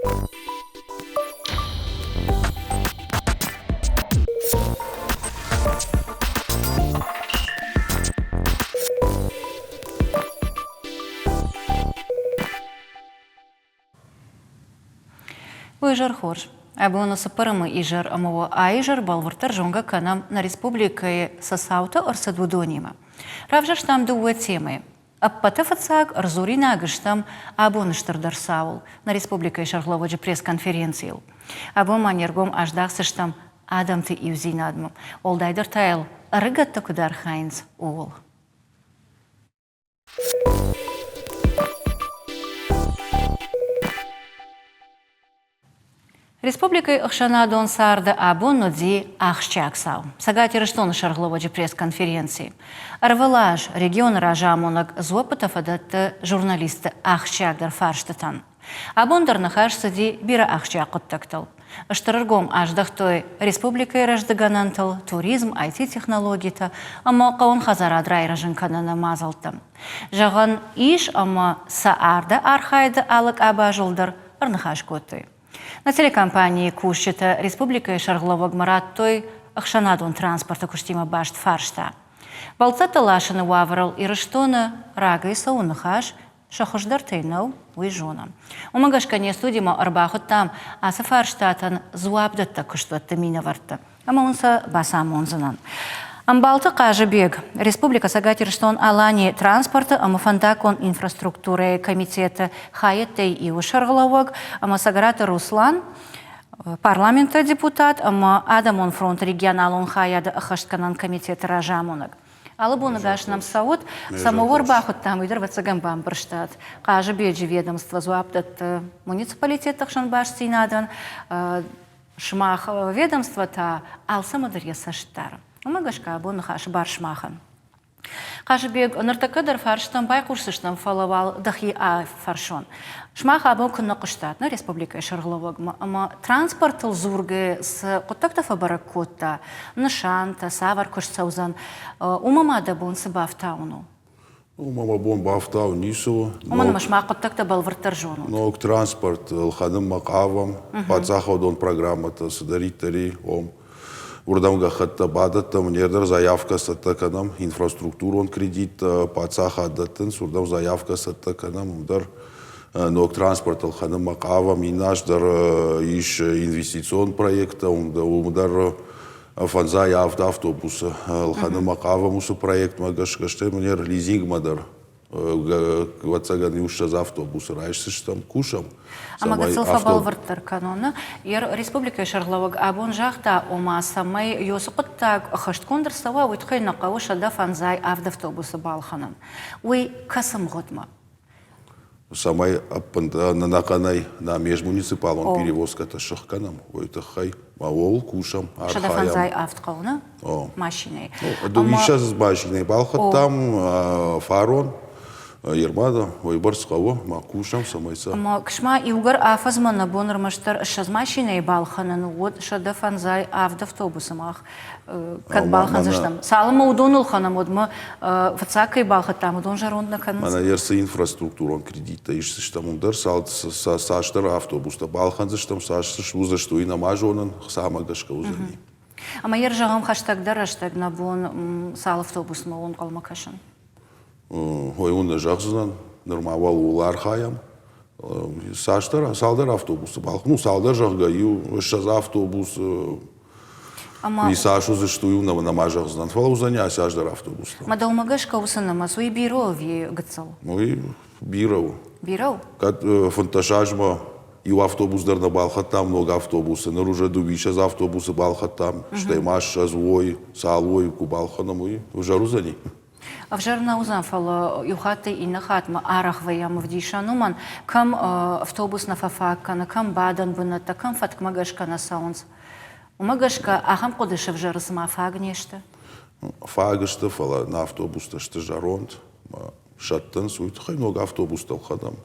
Уе зӕр хорз. Абоны цыппӕрӕмы изӕр ӕмӕ уӕ аизӕр бӕлвырддӕр зонгӕ кӕнӕм нӕ республикӕйы цы цаутӕ ӕрцыд, уыдонимӕ. Равзӕрстам дыууӕ темӕйы. Ӕппӕты фыццаг ӕрдзуринаг стӕм абоны стырдӕр цауыл, нӕ республикӕйы сӕргълӕууӕджы пресс-конференцийыл. Абон ма не ргом аздахдзыстӕм адӕмты иудзинадмӕ, уӕлдайдӕр та йыл ӕрыгӕттӕ куыд архайынц, ууыл. Республикӕйы ӕхсӕнадон царды абон уыди ахсджиаг цау. Цӕгат Ирыстоны сӕргълӕууӕджы пресс-конференци. Ӕрвылаз регионы разамонӕг дзуӕппытӕ фӕдӕтты журналистты ахсджиагдӕр фарстытӕн. Абон дӕр ныхас цыди бирӕ ахсджиаг хъуыддӕгтыл. Стыр ӕргом аздӕхтой республикӕйы рӕздыгӕнӕнтыл, туризм, IT-технологитӕ ӕмӕ хъӕуон хӕдзарад райрӕзын кӕныны мадзӕлттӕм. Зӕгъӕн ис, ӕмӕ сӕ арды архайды алы къабазыл дӕр ӕрныхас кодтой. Нӕ телекомпанийы кусджытӕ республикӕйы сӕргълӕууӕгмӕ радтой ӕхсӕнадон транспорты куыстимӕ баст фарста. Бӕлццӕттӕ ласыны уавӕрыл Ирыстоны рагӕй цӕуы ныхас, сӕ хуыздӕртӕй нӕу, уый зонӕм. Уымӕ гӕсгӕ не студимӕ ӕрбахуыдтам ацы фарстатӕн дзуапдӕттӕг куыстуӕтты минӕвӕртты. Ӕмӕ уын сӕ бацамондзынӕн. Ӕмбалты Хъазыбег, Республикӕ Цӕгат Ирыстон-Аланийы транспорты ӕмӕ фӕндаггон инфраструктурӕйы комитеты хайӕдтӕй иуы сӕргълӕууӕг ӕмӕ Цӕгӕраты Руслан, парламенты депутат ӕмӕ Адӕмон фронты регионалон хайады ӕххӕстгӕнӕн комитеты разамонӕг. Алы боны гас нӕм цӕут, самовар бахуыдтам, уый дӕр ӕвӕццӕгӕн бамбӕрстат. Хъазыбеджы ведомство дзуапп дӕтты муниципалитетты хсӕн бастдзинадӕн, Сымах ведомство та алцӕмӕ дӕр йӕ цӕст дары. Уымӕ гӕсгӕ абон ныхасы бар сымахӕн. Хъазыбег, ныртӕккӕ дӕр фарстӕм байхъусдзыстӕм, фӕлӕ уал дӕхи афӕрсон. Сымах абон куы нӕ хъуыстат нӕ республикӕйы сӕргълӕууӕгмӕ ӕмӕ транспортыл дзургӕ цы хъуыддӕгтӕ фӕбӕрӕг кодта, нысантӕ, цавӕр куыст цӕудзӕн, уымӕ ма дӕ бон цы бафтауын у? Уымӕ мӕ бон бафтауын ницы у. Уымӕн ӕмӕ сымах хъуыддӕгтӕ бӕлвырддӕр зонут. Ног транспорт ӕлхӕнынмӕ хъавӕм, паддзахадон программӕтӕ цыдӕриддӕр и, ом. Уырдӕм гӕххӕттӕ бадӕттӕм, не рдӕр заявкӕ цӕттӕ кӕнӕм, инфраструктурон кредиттӕ паддзахад дӕттынц, уырдӕм заявкӕ цӕттӕ кӕнӕм, уым дӕр ног транспорт ӕлхӕнынмӕ хъавӕм. Иннӕ аз дӕр ис инвестицион проекттӕ, уым дӕр Фӕндзай авд автобусы ӕлхӕнынмӕ хъавӕм уыцы проектмӕ гӕсгӕ, стӕй мын лизингмӕ дӕр ӕвӕццӕгӕн иу ссӕдз автобусы райсдзыстӕм, кусӕм. Ӕмӕ гыццыл фӕбӕлвырддӕр кӕнон. Республикӕйы сӕргълӕууӕг абон загъта, ома цӕмӕй уыцы хъуыддаг ӕххӕстгонд ӕрцӕуа, уый тыххӕй нӕ хъӕуы 157 автобусы балхӕнын. Уый кӕцы мгъуыдмӕ? цӕмӕй ӕнӕхъӕнӕй нӕ межмуниципалон перевозкӕтӕ сыхгӕнӕм, уый тыххӕй ма ууыл кусӕм, архайӕм. 157 хъӕуы, нӕ? Машинӕйы. Дыууиссӕдз машинӕйы балхӕдтам фарон. Ермада, уыйбӕрц хъӕуы, ма кусӕм, цӕмӕй сӕ. Ӕмӕ ксма иугӕр афӕдзмӕ нӕ бон ӕрмӕстдӕр 20 машинӕйы балхӕнын уӕд 157 автобусы мах кӕд балхӕндзыстӕм. Цалынмӕ уыдоныл хӕнӕм, уӕдмӕ фыццаг кӕй балхӕдтам, уыдон зӕронд нӕ кӕнынц. Мӕнӕ цы инфраструктурон кредиттӕ исдзыстӕм, уым дӕр цасдӕр автобустӕ балхӕндзыстӕм, цас уыдзысты, уый нӕма зонын, хцамӕ гӕсгӕ уыдзӕни. Ӕмӕ йӕ зӕгъӕм, хӕстӕгдӕр рӕстӕг нӕ бон цал автобусмӕ у ӕнхъӕлмӕ кӕсын? Ой, уын нӕ зӕгъдзынӕн, нырма уал ууыл архайӕм. Цасдӕр, цалдӕр автобусы балхӕн, ну, цалдӕр, зӕгъгӕ, иу 20 автобусы Ӕмӕ цас уыдзысты, уый нӕма зӕгъдзынӕн, фӕлӕ уыдзӕни ацы аз дӕр автобустӕ. Мӕ дӕумӕ гӕсгӕ уыцы нымӕц, уый бирӕ у ӕви гыццыл? Уый бирӕ у. Бирӕ у? Кӕд 15 азмӕ иу автобус дӕр нӕ балхӕдтам ног автобусы, ныр уже дыууиссӕдз автобусы балхӕдтам, стӕй ма ссӕдз уой, цал уой, куы балхӕнӕм, уый ӕвзӕр уыдзӕни. Ӕвзӕр нӕ уыдзӕн, фӕлӕ иу хаттӕй иннӕ хатмӕ арӕх вӕййӕм ӕвдисӕн уымӕн, кӕм автобус нӕ фӕфаг кӕны, кӕм бадӕн бынӕттӕ, кӕм фӕткмӕ гӕсгӕ нӕ цӕуынц. Уымӕ гӕсгӕ ахӕм хъуыды сӕвзӕры, цыма фаг не сты. Фаг сты, фӕлӕ нӕ автобустӕ сты зӕронд, сӕттынц, уый тыххӕй ног автобустӕ ӕлхӕнӕм.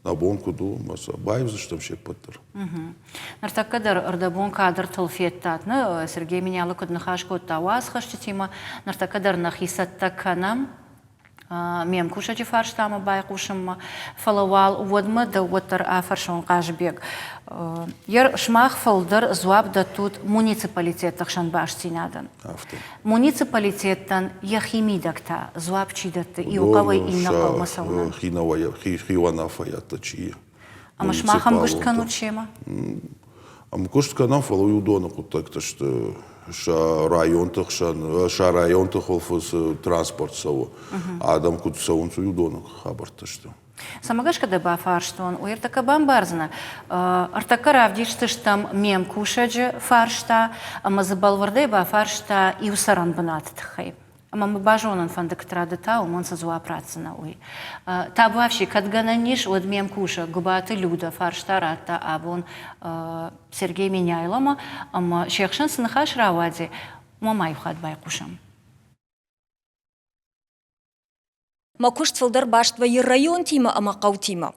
Нӕ бон куыд у, ӕмӕ сӕ баивдзыстӕм се ппӕт дӕр. Ныртӕккӕ дӕр ӕрдӕбон кадртыл федтат, нӕ Сергей Меняйло куыд ныхас кодта уацхӕсджытимӕ, ныртӕккӕ дӕр нӕхи цӕттӕ кӕнӕм. Ме мкусӕджы фарстамӕ байхъусынмӕ, фӕлӕ уал уӕдмӕ дӕу уӕддӕр афӕрсон, Хъазыбег. Сымах фылдӕр дзуапп дӕттут муниципалитетты хсӕн бастдзинадӕн. Афтӕ. Муниципалитеттӕн йӕхи мидӕг та дзуапп чи дӕтты иу хъӕуӕй иннӕ хъӕумӕ цӕуынӕн? Хиуынаффӕйӕдтӕ чи Ӕмӕ сымах ӕмгуыст кӕнут семӕ? Ӕмгуыст кӕнӕм, фӕлӕ уыдоны хъуыддӕгтӕ сты сӕ районты хсӕн, сӕ районты хуылфы цы транспорт цӕуы, адӕм куыд цӕуынц, уыдоны хабӕрттӕ сты. Цӕмӕ гӕсгӕ дӕ бафарстон, уый ӕртӕккӕ бамбардзынӕ. Ӕртӕккӕ равдисдзыстӕм ме мкусӕджы фарста ӕмӕ дзы бӕлвырдӕй бафарста иу цӕрӕн бынаты тыххӕй. Ӕмӕ мӕ базонын фӕнды куыд та, уымӕн цы дзуапп ратдзынӕ, уый. Табуафси, кӕд гӕнӕн ис, уӕд ме мкусӕг Гуыбаты Людӕ фарста радта абон Сергей Меняйломӕ, ӕмӕ се хсӕн цы ныхас рауадзи, уымӕ ма иу хатт байхъусӕм. Мӕ куыст фылдӕр баст вӕййы районтимӕ ӕмӕ хъӕутимӕ.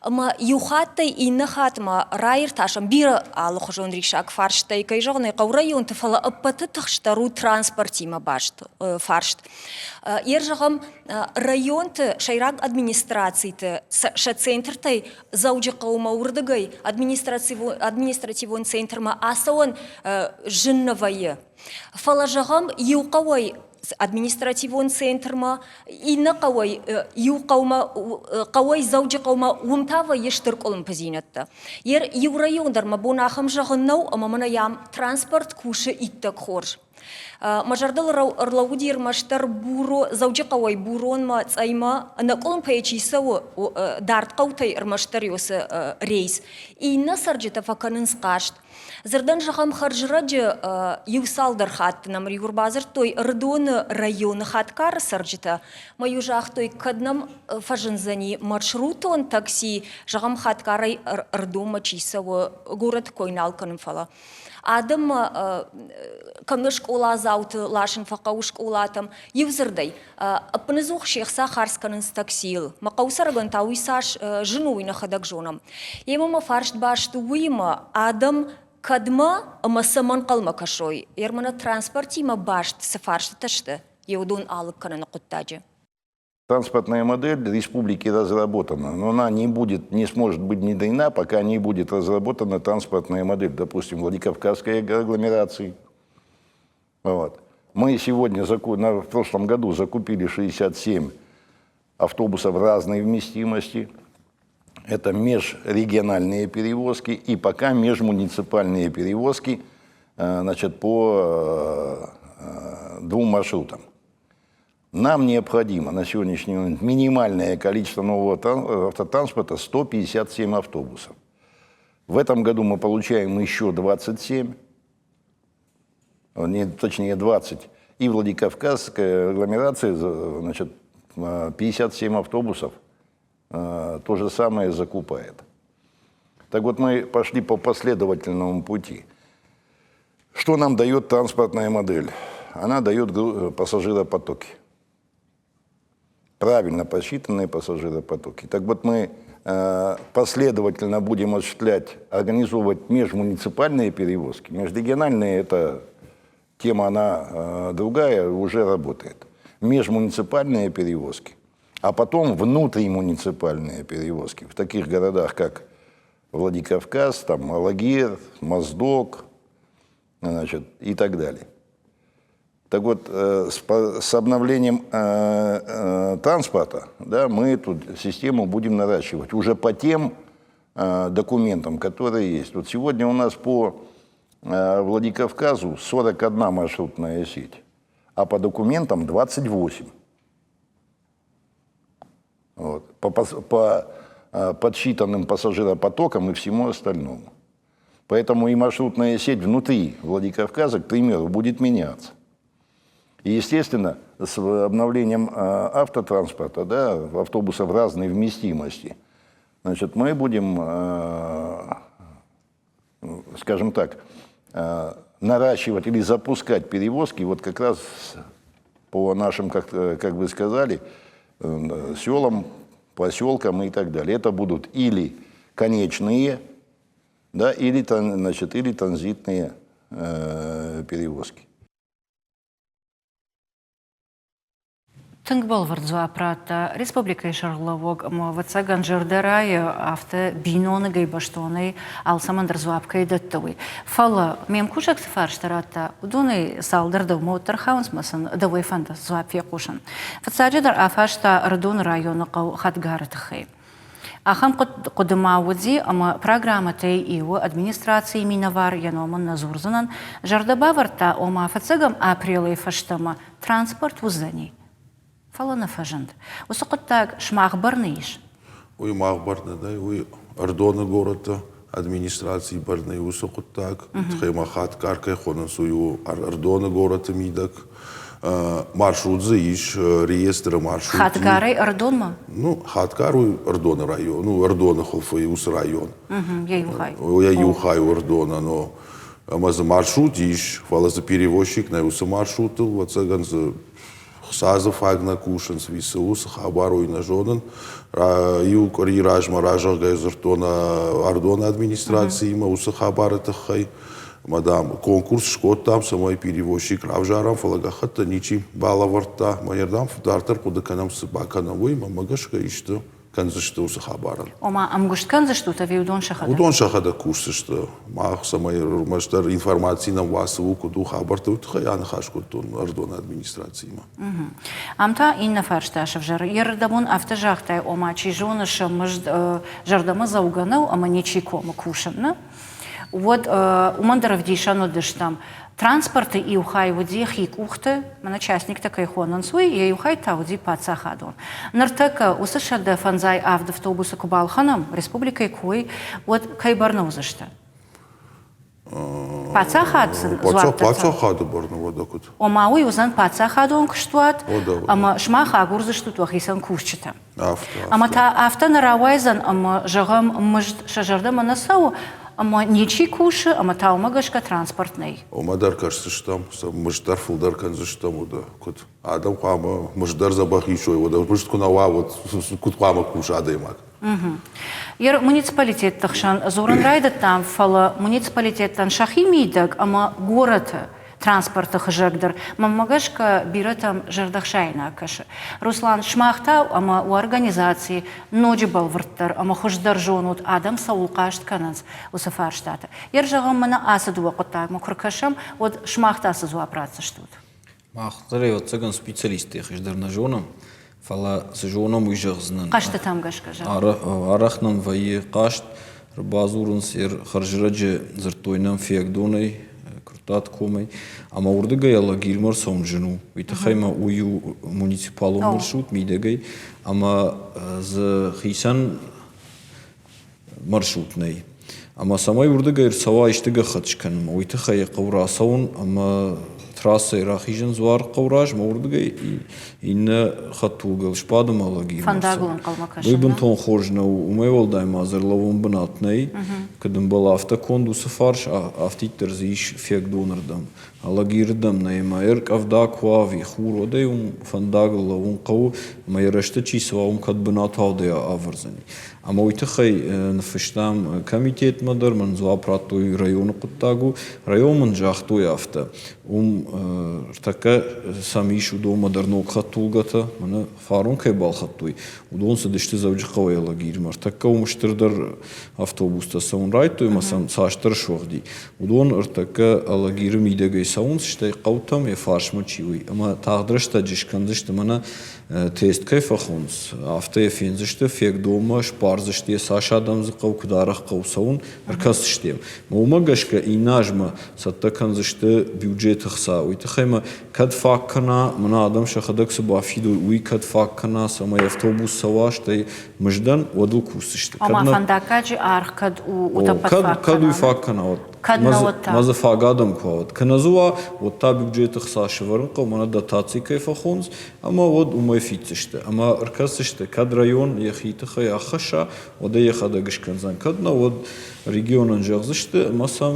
Ӕмӕ иу хаттӕй иннӕ хатмӕ раиртасӕм бирӕ алыхуызон риссаг фарстӕй, кӕй зӕгъын ӕй хъӕуы, районты, фӕлӕ ӕппӕты тыхстдӕр у транспортимӕ баст фарст. Йе зӕгъӕм, районты сӕйраг администрациты сӕ центртӕй Дзӕуджыхъӕумӕ уырдыгӕй административон центрмӕ ацӕуӕн зын нӕ вӕййы. Фӕлӕ, зӕгъӕм, иу хъӕуӕй административон центрмӕ, иннӕ хъӕуӕй иу хъӕумӕ, хъӕуӕй Дзӕуджыхъӕумӕ, уым та вӕййы стыр къуылымпыдзинӕдтӕ. Иу район дӕр мӕ бон ахӕм зӕгъын нӕу, ӕмӕ мӕнӕ ам транспорт кусы иттӕг хорз. Мӕ зӕрдыл ӕрлӕууыди ӕрмӕстдӕр Буро, Дзӕуджыхъӕуӕй Буронмӕ, Цъӕймӕ, ӕнӕкъуылымпыйӕ чи цӕуы, дард хъӕутӕй ӕрмӕстдӕр уыцы рейс. Иннӕ цӕрджытӕ фӕкӕнынц хъаст. Дзырдӕн зӕгъӕм, хӕрзрӕджы иу цалдӕр хатты нӕм иу ӕрбадзырдтой Ӕрыдоны районы Хаткары цӕрджытӕ. Мӕ-иу загътой, кӕд нӕм фӕзындзӕни маршрутон такси, зӕгъӕм, Хаткарӕй Ӕрыдонмӕ чи цӕуы, горӕты кой нал кӕнын, фӕлӕ. Адӕммӕ кӕм скъоладзауты ласын фӕхъӕуы скъолатӕм, иу дзырдӕй, ӕппынӕдзух се хца хардз кӕнынц таксийыл. Мӕ хъӕуцӕрӕгӕн та уый цас зын у, уый нӕхӕдӕг зонӕм. Йемӕ мӕ фарст баст у уыимӕ, адӕм кӕдмӕ ӕмӕ цӕмӕ нхъӕлмӕ кӕсой, ермӕнӕ транспортимӕ баст цы фарстытӕ сты, йе уыдон алыг кӕныны хъуыддаджы. Транспортная модель республики разработана, но она не будет, не сможет быть внедрена, пока не будет разработана транспортная модель, допустим, Владикавказской агломерации. Вот. Мы сегодня, в прошлом году закупили 67 автобусов разной вместимости. Это межрегиональные перевозки и пока межмуниципальные перевозки, значит, по двум маршрутам. Нам необходимо на сегодняшний момент минимальное количество нового автотранспорта 157 автобусов. В этом году мы получаем еще 27, не, точнее 20. И Владикавказская агломерация, значит, 57 автобусов то же самое закупает. Так вот, мы пошли по последовательному пути. Что нам дает транспортная модель? Она дает пассажиропотоки. Правильно посчитанные пассажиропотоки. Так вот, мы последовательно будем осуществлять, организовывать межмуниципальные перевозки. Межрегиональные – это тема, она другая, уже работает. Межмуниципальные перевозки, а потом внутримуниципальные перевозки в таких городах, как Владикавказ, там, Алагир, Моздок, значит, и так далее. Так вот, с обновлением транспорта, да, мы эту систему будем наращивать уже по тем документам, которые есть. Вот сегодня у нас по Владикавказу 41 маршрутная сеть, а по документам 28. Вот. По подсчитанным пассажиропотокам и всему остальному. Поэтому и маршрутная сеть внутри Владикавказа, к примеру, будет меняться. И, естественно, с обновлением автотранспорта, да, автобусов разной вместимости, значит, мы будем, скажем так, наращивать или запускать перевозки вот как раз по нашим, как вы сказали, селам, поселкам и так далее. Это будут или конечные, да, или, значит, или транзитные перевозки. Тынг бӕлвырд дзуапп радта республикӕйы сӕргълӕууӕг ӕмӕ, ӕвӕццӕгӕн, зӕрдӕрайы афтӕ биноныгӕй, бӕстонӕй алцӕмӕн дӕр дзуапп кӕй дӕтты, уый. Фӕлӕ ме мкусӕг цы фарста радта, уыдонӕй цалдӕр дӕумӕ уӕддӕр хауынц ӕмӕ сын дӕуӕй фӕнды дзуапп фехъусын. Фыццаджыдӕр афарста Ӕрыдоны районы хъӕу Хӕдгары тыххӕй. Ахӕм хъуыды ма уыди, ӕмӕ программӕтӕй иуы администрацийы минӕвар, йӕ ном ын нӕ дзурдзынӕн, зӕрдӕ бавӕрдта, ома фыццӕгӕм апрелӕй фӕстӕмӕ транспорт уыдзӕни. Фӕлӕ нӕ фӕзынд. Уыцы хъуыддаг сымах бӕрны ис? Уый мах бӕрны нӕй, уый Ӕрдоны горӕты администрацийы бӕрны уыцы хъуыддаг. Тыххӕй ма хатгар кӕй хонынц, уый у Ӕрдоны горӕты мидӕг. Маршрут дзы ис, реестры маршрут. Хатгарӕй Ӕрдонмӕ? Ну, Хатгар у Ӕрдоны район, ну, Ӕрдоны хуылфы уыцы район. Йӕ иу хай. Йӕ иу хай у Ӕрдонӕн, о. Ӕмӕ дзы маршрут ис, фӕлӕ дзы перевозчик нӕй уыцы маршрутыл, ӕвӕццӕгӕн дзы хца дзы фаг нӕ кусынц, цы у, цы хабар, уый нӕ зонын. Иу къуыри размӕ разӕгъгӕй дзырдтон Ӕрдоны администрациимӕ уыцы хабары тыххӕй. Ӕмӕ, дам, конкурс скодтам, цӕмӕй перевозчик равзарӕм, фӕлӕ гӕххӕттӕ ничи балӕвӕрдта. Мӕ йердӕм дарддӕр хъуыды кӕнӕм, цы бакӕнӕм, уый. Мӕнмӕ гӕсгӕ исты кӕндзысты уыцы хабарӕн. Ома ӕмгуыст кӕндзыстут ӕви уыдон сӕхӕдӕг? Уыдон сӕхӕдӕг кусдзысты. Мах цӕмӕй ӕрмӕстдӕр информаци нӕм уа, цы у, куыд у хабӕртты, уый тыххӕй аныхас кодтон ӕрдоны администрациимӕ. Ам та иннӕ фарста сӕвзӕры. Йе рдӕбон афтӕ загътай, ома, чи зоны, сӕ мызд зӕрдӕмӕ дзӕугӕ нӕу ӕмӕ ничи комы кусын, нӕ? Уӕд уымӕн дӕр ӕвдисӕн уыдыстӕм. Транспорты иу хай уыди хи къухты, мӕнӕ частниктӕ кӕй хонынц, уый, йӕ иу хай та уыди паддзахадон. Ныртӕккӕ уыцы 157 автобусы куы балхӕнӕм республикӕйы кой, уӕд кӕй бӕрны уыдзысты? Паддзахад сын дзуапп Паддзахады бӕрны уӕдӕ куыд? Ома уый уыдзӕн паддзахадон куыстуат, ӕмӕ сымах агурдзыстут уӕхицӕн кусджытӕ. Ӕмӕ та афтӕ нӕ рауайдзӕн, ӕмӕ, зӕгъӕм, мызд сӕ зӕрдӕмӕ нӕ цӕуы, ӕмӕ ничи кусы, ӕмӕ та уымӕ гӕсгӕ транспорт нӕй. Уымӕ дӕр кӕсдзыстӕм, сӕ мызд дӕр фылдӕр кӕндзыстӕм, уӕдӕ куыд? Адӕм хъуамӕ мызд дӕр дзӕбӕх исой, уӕдӕ мызд куы нӕ уа, уӕд куыд хъуамӕ куса адӕймаг? Муниципалитетты хсӕн дзурын райдыдтам, фӕлӕ муниципалитеттӕн сӕхи мидӕг ӕмӕ горӕты транспорты хызӕг дӕр, мӕнмӕ гӕсгӕ, бирӕтӕм зӕрдӕхсаинаг кӕсы. Руслан, сымах та ӕмӕ уӕ организаци ноджы бӕлвырддӕр ӕмӕ хуыздӕр зонут, адӕм цӕуыл хъаст кӕнынц, уыцы фарстаты. Йер зӕгъӕм, мӕнӕ ацы дыууӕ хъуыддагмӕ куы ркӕсӕм, уӕд сымах та цы дзуапп ратдзыстут? Мах дӕр, ӕвӕццӕгӕн, специалисттӕй хуыздӕр нӕ зонӕм, фӕлӕ цы зонӕм, уый зӕгъдзынӕн. Хъӕстытӕм гӕсгӕ зӕгъ. Арӕх нӕм вӕййы хъаст, ӕрбадзурынц, хӕрзрӕджы дзырдтой нӕм Фиагдонӕй, Куырттаты комӕй, ӕмӕ уырдыгӕй Алагирмӕ ӕрцӕуын зын у. Уый тыххӕй ма уый у муниципалон маршрут мидӕгӕй, ӕмӕ дзы хицӕн маршрут нӕй. Ӕмӕ цӕмӕй уырдыгӕй ӕрцӕуа исты гӕххӕтт скӕнынмӕ, уый тыххӕй йӕ хъӕуы рацӕуын ӕмӕ трассӕйы рахизын Дзуарыхъӕуы размӕ уырдыгӕй иннӕ хӕдтулгӕыл сбадын ӕмӕ лӕгимӕ Фӕндагыл ӕнхъӕлмӕ кӕсын. Уый бынтон хорз нӕу. Уымӕй уӕлдай ма дзы ӕрлӕууӕн бынат нӕй. Куыд ӕмбӕлы, афтӕ конд уыцы фарс, афтиддӕр дзы ис Фиагдонырдӕм. Алагирырдӕм нӕй ӕмӕ ӕркъӕвда куы уа ӕви хур, уӕд ӕй уым фӕндагыл лӕууын хъӕуы ӕмӕ йӕ рӕзты чи цӕуа, уым кӕд бынатуагъдӕй авӕрдзӕни. Ӕмӕ уый тыххӕй ныффыстам комитетмӕ дӕр, мӕн дзуапп радтой районы хъуыддаг у. Район мын загътой афтӕ, уым ӕртӕккӕ сӕм ис уыдонмӕ дӕр ног хӕдтулгӕтӕ, мӕнӕ фарон кӕй балхӕдтой, уыдон цыдысты Дзӕуджыхъӕуӕй Алагирмӕ. Ӕртӕккӕ уым стырдӕр автобустӕ цӕуын райдыдтой ӕмӕ сӕм цасдӕр суӕгъди. Уыдон ӕртӕккӕ Алагиры мидӕгӕй цӕуынц, стӕй хъӕутӕм йӕ фарсмӕ чи уый. Ӕмӕ тагъд рӕстӕджы скӕндзысты мӕнӕ тест кӕй фӕхонынц, афтӕ йӕ фендзысты, фегдоммӕ сбардзысты йӕ цас адӕм дзы хъӕуы, куыд арӕх хъӕуы цӕуын, ӕркӕсдзысты йӕм. Уымӕ гӕсгӕ иннӕ азмӕ цӕттӕ кӕндзысты бюджеты хца. Уый тыххӕй ма кӕд фаг кӕна, мӕнӕ адӕм сӕхӕдӕг цы бафидой, уый кӕд фаг кӕна, цӕмӕй автобус цӕуа, стӕй мыздӕн, уӕд ыл кусдзысты. Ома фӕндаггаджы аргъ кӕд у утӕппӕт фаг кӕд уый фаг кӕна, уӕд. Кӕд нӕ уӕд та? Мӕ дзы фаг адӕм куы уа, уӕд. Кӕнӕ дзы уа, уӕд та бюджеты хца сӕвӕрын хъӕуы, мӕнӕ дотаци кӕй фӕхонынц, ӕмӕ уӕд уымӕй фиддзысты. Ӕмӕ ӕркӕсдзысты, кӕд район йӕхи тыххӕй ӕххӕсса, уӕд ӕй йӕхӕдӕг скӕндзӕн. Кӕд нӕ, уӕд регионӕн зӕгъдзысты ӕмӕ сӕм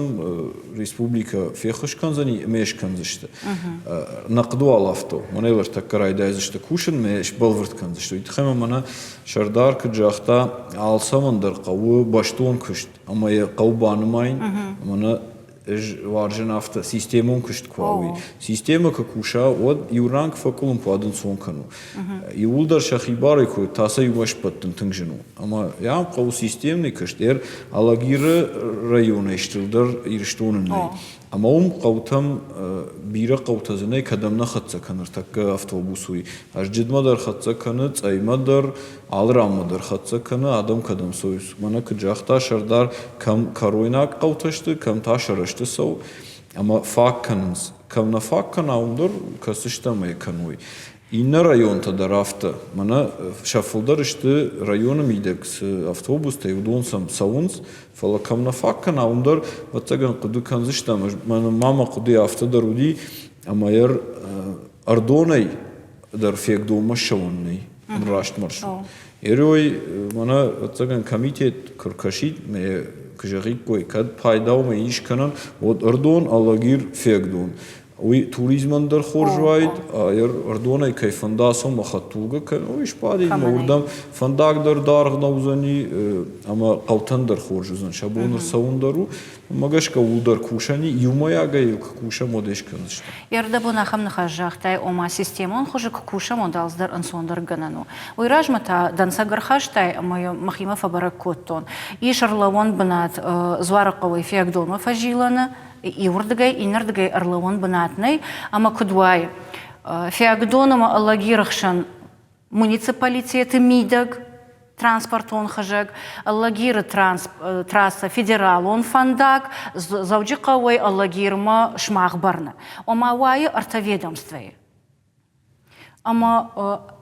республикӕ феххуыс кӕндзӕни ӕмӕ йӕ скӕндзысты. Нӕ хъуыды уал афтӕ у. Мӕнӕ ӕртӕккӕ райдайдзысты кусын ӕмӕ сбӕлвырд кӕндзысты. Уый тыххӕй ма мӕнӕ сӕрдар куыд загъта, алцӕмӕн дӕр хъӕуы бӕстон куыст ӕмӕ йӕ хъӕуы банымайын. Мӕнӕ. Ӕз уарзын афтӕ, системон куыст куы уа, уый. Системӕ куы куса, уӕд иу ранг фӕкъуылымпы уӕд ӕнцон кӕну. Иууылдӕр сӕхи барӕй куы та сӕ иумӕ сбӕттын тынг зын у. Ӕмӕ йӕм хъӕуы системный куыст. Алагиры районӕй стырдӕр Ирыстоны нӕй. Ӕмӕ уым хъӕутӕм бирӕ хъӕутӕ дзы нӕй, кӕдӕм нӕ хӕццӕ кӕны ныртӕккӕ автобус, уый. Ӕзджыдмӕ дӕр хӕццӕ кӕны, Цъӕймӕ дӕр, алы ранмӕ дӕр хӕццӕ кӕны, адӕм кӕдӕм цӕуынц. Мӕнӕ куыд загъта сӕрдар, кӕм кӕройнаг хъӕутӕ сты, кӕм та сӕ рӕзты цӕуы. Ӕмӕ фаг кӕнынц. Кӕм нӕ фаг кӕна, уым дӕр кӕсдзыстӕм ӕй кӕной. Иннӕ районтӕ дӕр афтӕ. Мӕнӕ сӕ фылдӕр сты районы мидӕг цы автобустӕй, уыдон сӕм цӕуынц, фӕлӕ кӕм нӕ фаг кӕна, уым дӕр, ӕвӕццӕгӕн, хъуыды кӕндзыстӕм. Мӕнӕ ма мӕ хъуыдыйы афтӕ дӕр уыди, ӕмӕ ӕрдонӕй дӕр фегдонмӕ ссӕуӕн нӕй раст маршрут. Ерой, мӕнӕ, ӕвӕццӕгӕн, комитет куы ркӕсид, мӕ куы зӕгъиккой, кӕд пайда уымӕй ис кӕнӕн, уӕд ӕрдон, Алагир, фегдон. Уый туризмӕн дӕр хорз уаид, ӕрдонӕй кӕй фӕнда ацӕуын хӕдтулгӕ кӕнын, уый сбадид ӕмӕ уырдӕм фӕндаг дӕр даргъ нӕ уыдзӕни ӕмӕ хъӕутӕн дӕр хорз уыдзӕн, сӕ бон ӕрцӕуын дӕр у. Уымӕ гӕсгӕ ууыл дӕр кусӕн и, иумӕйагӕй йыл куы кусӕм, уӕд ӕй скӕндзыстӕм. Ӕрдӕбон ахӕм ныхас загътай, ома системон хуызы куы кусӕм, уӕд алцыдӕр ӕнцондӕр гӕнӕн у. Уый размӕ та дӕнцӕг ӕрхастай ӕмӕ йӕ мӕхимӕ фӕбӕрӕг кодтон. Ис ӕрлӕууӕн бынат Дзуарыхъӕуӕй Фиагдонмӕ фӕзилӕны, иуырдыгӕй, иннӕрдыгӕй ӕрлӕууӕн бынат нӕй, ӕмӕ куыд уайы? Фиагдон ӕмӕ Алагиры хсӕн муниципалитеты мидӕг транспортон хызӕг, Алагиры трассӕ федералон фӕндаг, Дзӕуджыхъӕуӕй Алагирмӕ сымах бӕрны. Ома уайы ӕртӕ ведомствойы. Ӕмӕ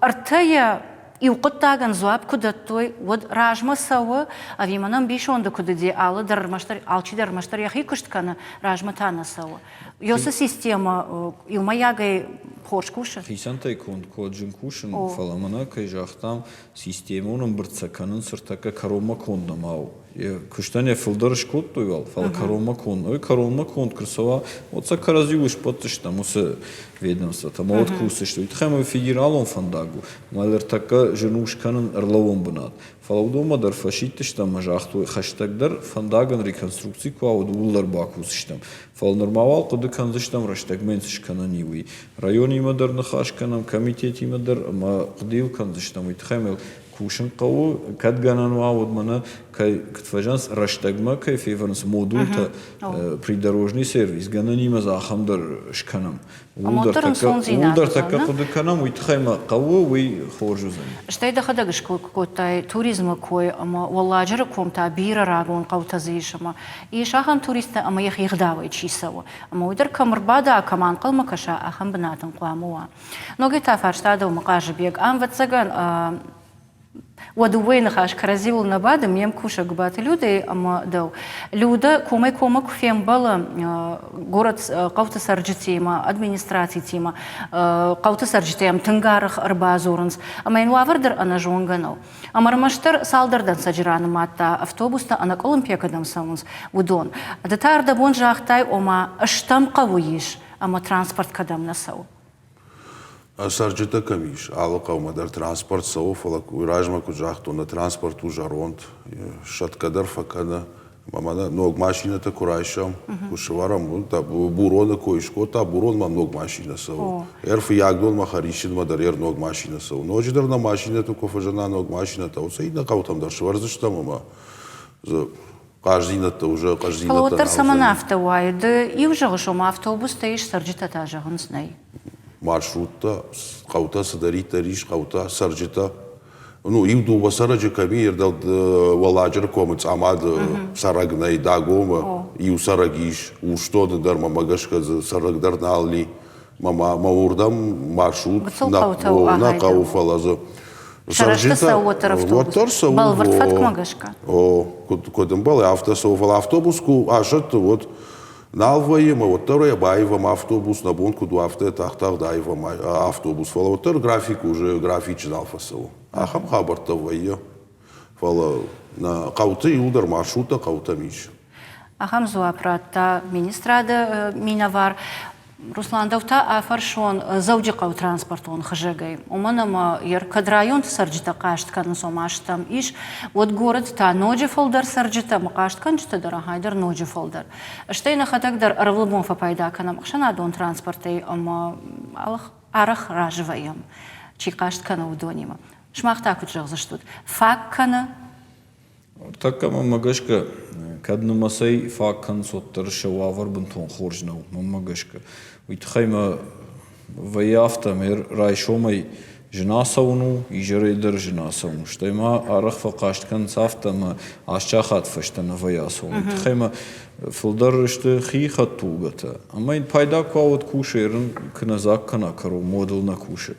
ӕртӕйӕ иу хъуыддагӕн дзуапп куы дӕттой, уӕд размӕ цӕуы, ӕви мӕн ӕмбисонды куыд уыди, алы дӕр ӕрмӕстдӕр, алчидӕр ӕрмӕстдӕр йӕхи куыст кӕны, размӕ та нӕ цӕуы. Ёсы системӕ иумӕйагӕй хорз кусы? Хицӕнтӕй конд код зын кусын у, фӕлӕ мӕнӕ кӕй загътам, системон ӕмбырд сӕ кӕнынц ӕртӕккӕ кӕронмӕ конд нӕма у. Йӕ куыстӕн йӕ фылдӕр скодтой уал, фӕлӕ кӕронмӕ конд. Ой, кӕронмӕ конд куы рцӕуа, уӕд сӕ кӕрӕдзиуыл сбӕтдзыстӕм уыцы ведомствотӕ ӕмӕ уӕд кусдзысты. Уый тыххӕй ӕмӕ федералон фӕндаг у, ӕмӕ ӕртӕккӕ зын у скӕнын ӕрлӕууӕн бынат. Фӕлӕ уыдонмӕ дӕр фӕсидтыстӕм ӕмӕ загътой, хӕстӕгдӕр фӕндагӕн реконструкци куы уа, уӕд ууыл дӕр бакусдзыстӕм. Фӕлӕ нырма уал хъуыды кӕндзыстӕм, рӕстӕгмӕ йын цы скӕнӕн и, уый. Районимӕ дӕр ныхас кӕнӕм, комитетимӕ дӕр ӕмӕ хъуыдыйыл кӕндзыстӕм, уый тыххӕй ӕмӕ кусын хъӕуы, кӕд гӕнӕн уа, уӕд мӕнӕ кӕй куыд фӕзӕгъынц, рӕстӕгмӕ кӕй февӕрынц модультӕ, придорожный сервис, гӕнӕнимӕ дзы ахӕм дӕр скӕнӕм. Ууыл дӕр тӕккӕ хъуыды кӕнӕм, уый тыххӕй мӕ хъӕуы, уый хорз уыдзӕн. Стӕй дӕхӕдӕг ской кодтай туризмы кой ӕмӕ Уӕлладжыры ком та бирӕ рагон хъӕутӕ дзы ис ӕмӕ ис ахӕм туристтӕ ӕмӕ йӕхи гъдауӕй чи цӕуы. Ӕмӕ уый дӕр кӕм ӕрбада, кӕм ӕнхъӕлмӕ кӕса, ахӕм бынат ын хъуамӕ уа. Ногӕй та фарста дӕумӕ Хъазыбег. Ам, ӕвӕццӕгӕн, уӕ дыууӕйы ныхас кӕрӕдзиуыл нӕ бады, ме мкусӕг Гуыбаты Людӕйы ӕмӕ дӕу. Людӕ комӕй-коммӕ куы фембӕлы горӕт хъӕуты цӕрджытимӕ, администрацитимӕ, хъӕуты цӕрджытӕ йӕм тынг арӕх ӕрбадзурынц, ӕмӕ йын уавӕр дӕр ӕнӕзонгӕ нӕу. Ӕмӕ ӕрмӕстдӕр цалдӕр дӕнцӕджы ранымадта, автобустӕ ӕнӕкъуылымпыйӕ кӕдӕм цӕуынц, уыдон. Ды та ӕрдӕбон загътай, ома стӕм хъӕуы ис, ӕмӕ транспорт кӕдӕм нӕ цӕуы. Цӕрджытӕ кӕм ис, алы хъӕумӕ дӕр транспорт цӕуы, фӕлӕ уый размӕ куыд загътон, нӕ транспорт у зӕронд, сӕтгӕ дӕр фӕкӕны. Ӕмӕ мӕнӕ ног машинӕтӕ куы райсӕм, куы сӕвӕрӕм, Буроны кой скодта, Буронмӕ ног машинӕ цӕуы. Ӕрфыййагдонмӕ Хӕрисджынмӕ дӕр ӕр ног машинӕ цӕуы. Ноджыдӕр нӕ машинӕты куы фӕзына ног машинӕтӕ, уыцы иннӕ хъӕутӕм дӕр сӕвӕрдзыстӕм ӕмӕ дзы хъаздзинӕдтӕ уже хъаздзинӕдтӕ. Фӕлӕ уӕддӕр цӕмӕн афтӕ уайы? Ды иу зӕгъыс, ома автобустӕ ис, цӕрджытӕ та зӕгъынц нӕй. Маршруттӕ, хъӕутӕ цыдӕриддӕр ис, хъӕутӕ, цӕрджытӕ. Ну, иу дыууӕ цӕрӕджы кӕм и, Уӕлладжыры комы Цъамады цӕрӕг нӕй, Дагомы иу цӕрӕг ис, Урсдоны дӕр мӕмӕ гӕсгӕ дзы цӕрӕг дӕр нал и. Мӕ уырдӕм маршрут нӕ хъӕуы, фӕлӕ дзы Сӕрӕзты цӕуы уӕддӕр автобус? Уӕддӕр цӕуы. Бӕлвырд фӕткмӕ гӕсгӕ? О, куыд ӕмбӕлы, афтӕ цӕуы. Фӕлӕ автобус куы асӕтты, уӕд нал вӕййы ӕмӕ уӕддӕр ӕй баивӕм автобус, нӕ бон куыд у, афтӕ тагъд-тагъд аивӕм автобус. Фӕлӕ уӕддӕр график уже графичы нал фӕцӕуы. Ахӕм хабӕрттӕ вӕййы. Фӕлӕ нӕ хъӕуты иуылдӕр маршруттӕ хъӕутӕм ис. Ахӕм дзуапп радта министрады минӕвар. Руслан, дӕу та афӕрсон Дзӕуджыхъӕуы транспортон хызӕгӕй, уымӕн ӕмӕ кӕд районты цӕрджытӕ хъаст кӕнынц, ома стӕм ис, уӕд горӕты та ноджы фылдӕр цӕрджытӕ ӕмӕ хъастгӕнджытӕ дӕр ахӕй дӕр ноджы фылдӕр. Стӕй нӕхӕдӕг дӕр ӕрвылбон фӕпайда кӕнӕм ӕхсӕнадон транспортӕй ӕмӕ арӕх разы вӕййӕм, чи хъаст кӕны, уыдонимӕ. Сымах та куыд зӕгъдзыстут, фаг кӕны? Ныртӕккӕ мӕнмӕ гӕсгӕ, кӕд нымӕцӕй фаг кӕнынц, уӕддӕр сӕ уавӕр бынтон хорз нӕу, мӕнмӕ гӕсгӕ. Уый тыххӕй мӕ вӕййы афтӕ, ӕмӕ райсомӕй зын ацӕуын у, изӕрӕй дӕр зын ацӕуын у. Стӕй ма арӕх фӕхъаст кӕнынц афтӕ, ӕмӕ аст сахат фӕстӕ нӕ вӕййы ацӕуын. Уый тыххӕй мӕ фылдӕр сты хи хӕдтулгӕтӕ. Ӕмӕ йын пайда куы уа, уӕд кусы, ерын куы нӕ дзаг кӕна кӕрон, уӕд ыл нӕ кусы.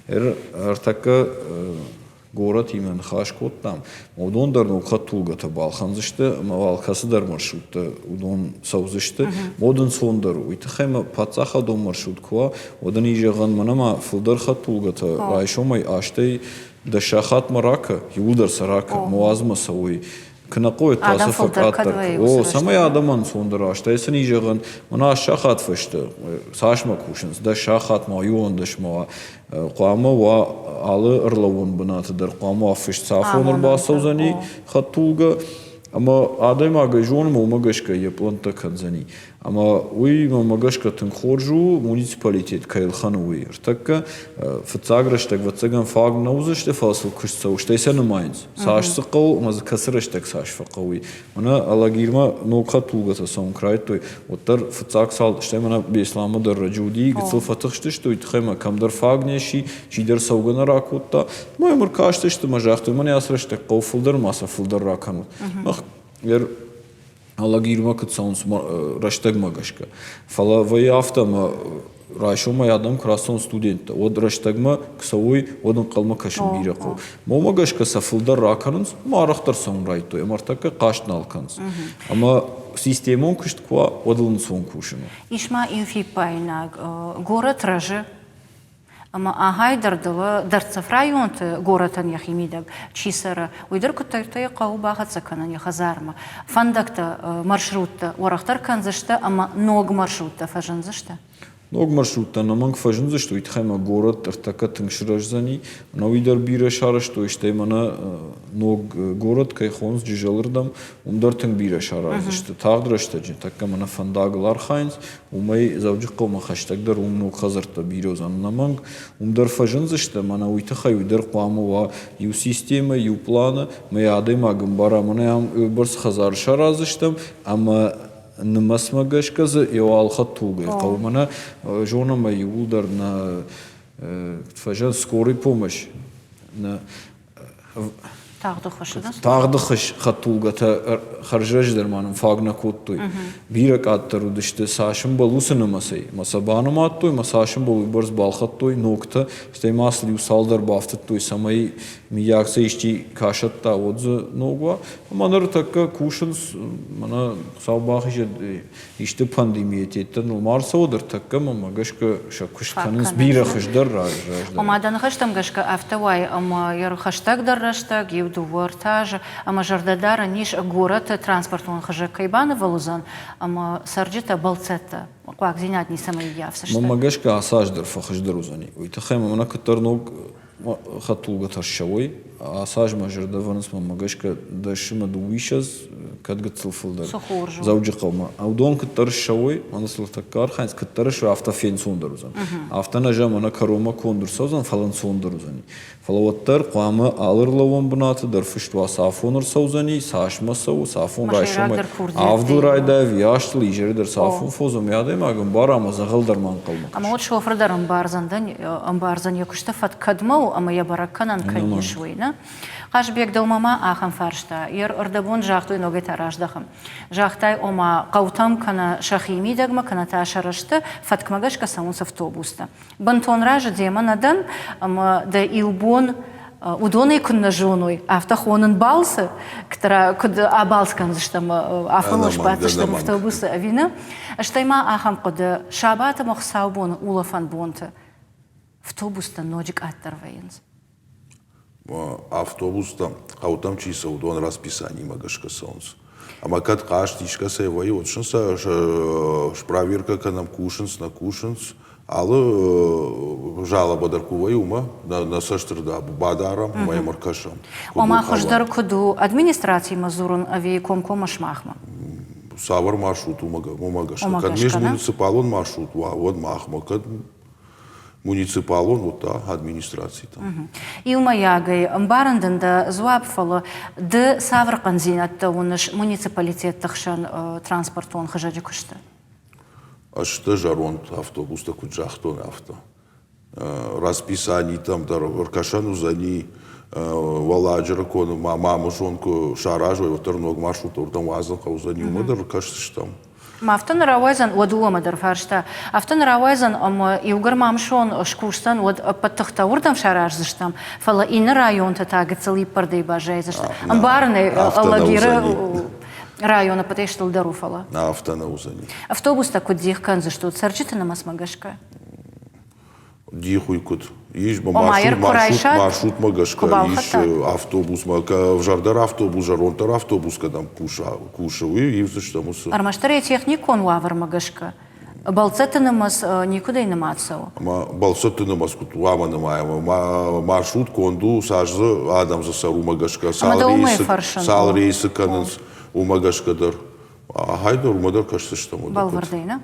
Ӕртӕккӕ горӕтимӕ ныхас кодтам, уыдон дӕр ног хӕдтулгӕтӕ балхӕндзысты ӕмӕ уал кӕцыдӕр маршруттӕ уыдон цӕудзысты. Уӕд ӕнцондӕр у. Уый тыххӕй ма паддзахадон маршрут куы уа, уӕд ын и зӕгъӕн, мӕнӕ ма фылдӕр хӕдтулгӕтӕ райсомӕй астӕй дӕс сахатмӕ ракӕ, иууылдӕр сӕ ракӕ, мауадзмӕ цӕуой. Куы нӕ хъӕуы, та сӕ фӕкъаддӕр. О, цӕмӕй адӕмӕн ӕнцондӕр уа, стӕй сын и зӕгъӕн, мӕнӕ аст сахат фӕстӕ цасмӕ кусынц, дӕс сахатмӕ, иуӕндӕсмӕ уа, хъуамӕ уа алы ӕрлӕууӕн бынаты дӕр хъуамӕ уа фыст цафон ӕрбацӕудзӕни хӕдтулгӕ ӕмӕ адӕймагӕй зонынмӕ уымӕ гӕсгӕ йӕ пълӕнттӕ кӕндзӕни. Ӕмӕ уый мӕнмӕ гӕсгӕ тынг хорз у, муниципалитет кӕй ӕлхӕны, уый. Ӕртӕккӕ фыццаг рӕстӕг, ӕвӕццӕгӕн, фаг нӕ уыдзысты, фӕлӕ сыл куыст цӕуы, стӕй сӕ нымайынц. Цас дзы хъӕуы ӕмӕ дзы кӕцы рӕстӕг цас фӕхъӕуы, уый. Мӕнӕ Алагирмӕ ног хӕдтулгӕтӕ цӕуын куы райдыдтой, уӕддӕр фыццаг цал, стӕй мӕнӕ Беслӕнмӕ дӕр раджы уыди, гыццыл фӕтыхстысты, уый тыххӕй мӕ кӕмдӕр фаг не сси, чидӕр цӕугӕ нӕ ракодта. Мӕ йӕм ӕркастысты мӕ загътой, мӕнӕ ацы рӕстӕг хъӕуы фылдӕр, ма сӕ фылдӕр ракӕнут. Мах Алагирмӕ куыд цӕуынц рӕстӕгмӕ гӕсгӕ. Фӕлӕ вӕййы афтӕ, ӕмӕ райсомӕй адӕм куы рацӕуынц студенттӕ, уӕд рӕстӕгмӕ куы цӕуой, уӕд ӕнхъӕлмӕ кӕсын бирӕ хъӕуы. Уымӕ гӕсгӕ сӕ фылдӕр ракӕнынц, ӕмӕ арӕхдӕр цӕуын райдыдтой, ӕмӕ ӕртӕккӕ хъаст нал кӕнынц. Ӕмӕ системон куыст куы уа, уӕд ыл ӕнцон кусын у. Ис ма иу фиппаинаг. Горӕт рӕзы Ӕмӕ ахӕй дӕр дылы дӕрддзӕф районты горӕтӕн йӕхи мидӕг чи цӕры, уый дӕр куыддӕртӕй хъӕуы бахӕццӕ кӕнын йӕ хӕдзармӕ. Фӕндӕгтӕ, маршруттӕ уӕрӕхдӕр кӕндзысты ӕмӕ ног маршруттӕ фӕзындзысты. Ног маршруттӕ ӕнӕмӕнг фӕзындзысты, уый тыххӕй ма горӕт ӕртӕккӕ тынг сырӕздзӕни. Ӕнӕуи дӕр бирӕ сарӕзтой, стӕй мӕнӕ ног горӕт кӕй хонынц Джызӕлырдӕм, уым дӕр тынг бирӕ сараздзысты. Тагъд рӕстӕджы тӕккӕ мӕнӕ фӕндагыл архайынц, Уымӕй Дзӕуджыхъӕумӕ хӕстӕгдӕр уым ног хӕдзӕрттӕ бирӕ уыдзӕн ӕнӕмӕнг. Уым дӕр фӕзындзысты, мӕнӕ уый тыххӕй уый дӕр хъуамӕ уа иу системӕ, иу планы, мӕ адӕймаг ӕмбара, мӕнӕ ам уыйбӕрц хӕдзар сараздзыстӕм ӕмӕ нымӕцмӕ гӕсгӕ дзы еу хӕдтулгӕ хъӕуы. Мӕнӕ зонӕм ӕй иууылдӕр нӕ фӕзӕн скорый помощь нӕ Тагъды хӕдтулгӕтӕ хӕрзраздӕр ма нын фаг нӕ кодтой. Бирӕ къаддӕр уыдысты, цас ӕмбӕлы, уыцы нымӕцӕй. Мӕ сӕ банымадтой, мӕ цас ӕмбӕлы, уыйбӕрц балхӕдтой ногтӕ, стӕй ма сыл иу цалдӕр бафтыдтой, цӕмӕй мыййаг сӕ исчи кӕсӕдта, уӕд дзы ног уа. Ӕмӕ ныртӕккӕ кусынц, мӕнӕ Хуыцау бахизӕд, исты пандемийӕ тедтӕ ныл ма ӕрцӕуӕд ӕртӕккӕ мӕ гӕсгӕ сӕ куыст кӕнынц бирӕ хуыздӕр раздӕр. Ома дӕ ныхӕстӕм гӕсгӕ афтӕ уайы ӕмӕ йӕ хӕстӕгдӕр рӕстӕг, иу-дыууӕ ӕртӕ азы ӕмӕ зӕрдӕдарӕн ис горӕты транспортон хызӕг кӕй банывыл уыдзӕн ӕмӕ цӕрджытӕ, бӕлццӕттӕ хъуагдзинад ницӕмӕй ййафдзысты. Мӕнмӕ гӕсгӕ ацы аз дӕр фӕхуыздӕр уыдзӕни. Уый тыххӕй мӕнӕ куыддӕр ног хӕдтулгӕтӕ ссӕуой. Ацы аз мӕ зӕрдӕ вӕрынц, мӕнмӕ гӕсгӕ дӕс ӕмӕ дыууиссӕдз, кӕд гыццыл фылдӕр. Цы хорз у. Дзӕуджыхъӕумӕ. Уыдон куыддӕр ссӕуой, мӕнӕ сыл тӕккӕ архайынц, куыддӕр ссӕуой, афтӕ фенцондӕр уыдзӕн. Афтӕ нӕ зӕгъӕм, ӕнӕ кӕронмӕ конд ӕрцӕудзӕн, фӕлӕ ӕнцондӕр уыдзӕни. Фӕлӕ уӕддӕр хъуамӕ алы ӕрлӕууӕн бынаты дӕр фыст уа, цы афон ӕрцӕудзӕни, цасмӕ цӕуы, цы афон райсомӕй авдыл райдайа ӕви астыл, изӕры дӕр цы афон фӕуыдзӕн, уый адӕймаг ӕмбара ӕмӕ дзӕгъӕл дӕр ма ӕнхъӕлмӕ кӕса. Ӕмӕ уӕд шофыр дӕр ӕмбардзӕн, ӕмбардзӕн йӕ куысты фӕтк кӕдмӕ у ӕмӕ йӕ бӕрӕг кӕнӕн кӕй ис, уый, нӕ? Хъазыбег, дӕумӕ ма ахӕм фарста. Йе рдӕбон загътой, ногӕй та раздӕхӕм. Загътай, ома, хъӕутӕм кӕнӕ сӕхи мидӕгмӕ, кӕнӕ та сӕ рӕзты фӕткмӕ гӕсгӕ цӕуынц автобустӕ. Бынтон разы демӕ нӕ дӕн, ӕмӕ дӕ иу бон уыдонӕй куыннӕ зоной, афтӕ хонын балцы, куыд абалц кӕндзыстӕм, афоныл сбаддзыстӕм автобусы ӕви нӕ. Стӕй ма ахӕм хъуыды, сабат ӕмӕ хуыцаубоны улӕфӕн бонты автобустӕ ноджы къаддӕр вӕййынц. Автобустӕ хъӕутӕм чи цӕуы, уыдон расписанимӕ гӕсгӕ цӕуынц. Ӕмӕ кӕд хъаст искӕцӕй вӕййы, уӕд сын сӕ спроверкӕ кӕнӕм, кусынц, нӕ кусынц. Алы жалоба дӕр куы вӕййы, уымӕ нӕ цӕстырдӕм бадарӕм ӕмӕ йӕм ӕркӕсӕм. Ома хуыздӕр куыд у администрацимӕ дзурын ӕви комкоммӕ сымахмӕ? Цавӕр маршрут, уымӕ гӕсгӕ. Кӕд межмуниципалон маршрут уа, уӕд махмӕ, кӕд муниципалон, уӕд та администрацитӕм. Иумӕйагӕй ӕмбарын дын дӕ дзуапп, фӕлӕ ды цавӕр хъӕндзинӕдтӕ уыныс муниципалитетты хсӕн транспортон хызӕджы куысты? Ӕз дӕ зӕронд автобустӕ куыд загътон, афтӕ. Расписанитӕм дӕр ӕркӕсӕн уыдзӕни Уӕлладжыры коны ма Мамысон куы саразой, уӕддӕр ног маршрут уырдӕм уадзын хъӕудзӕни, уымӕ дӕр ӕркӕсдзыстӕм. Афтӕ нӕ рауайдзӕн, уӕд уымӕ дӕр фарста. Афтӕ нӕ рауайдзӕн, ӕмӕ иугӕр Мамысон скусдзӕн, уӕд ӕппӕт тыхтӕ уырдӕм сараздзыстӕм, фӕлӕ иннӕ районтӕ та гыццыл иппӕрдӕй баззайдзысты. Ӕмбарын ӕй, Алагиры районы ӕппӕтӕй стылдӕр у, фӕлӕ. Афтӕ нӕ уыдзӕни. Автобустӕ куыд дих кӕндзыстут цӕрджыты нымӕцмӕ гӕсгӕ? Дих уый куыд? Ис маршрутмӕ гӕсгӕ ис автобусмӕ, ӕвзӕрдӕр автобус, зӕронддӕр автобус кӕдӕм кусы, уый ивдзыстӕм уыцы. Ӕрмӕстдӕр йӕ техникон уавӕрмӕ гӕсгӕ бӕлццӕтты нымӕц никуыдӕй нымад цӕуы. Ӕмӕ бӕлццӕтты нымӕц куыд хъуамӕ нымайӕм? Маршрут конд у, цас дзы адӕм дзы цӕры, уымӕ гӕсгӕ, цал рейсы кӕнынц, уымӕ гӕсгӕ дӕр. Ахӕй дӕр уымӕ дӕр кӕсдзыстӕм. Бӕлвырдӕй, нӕ?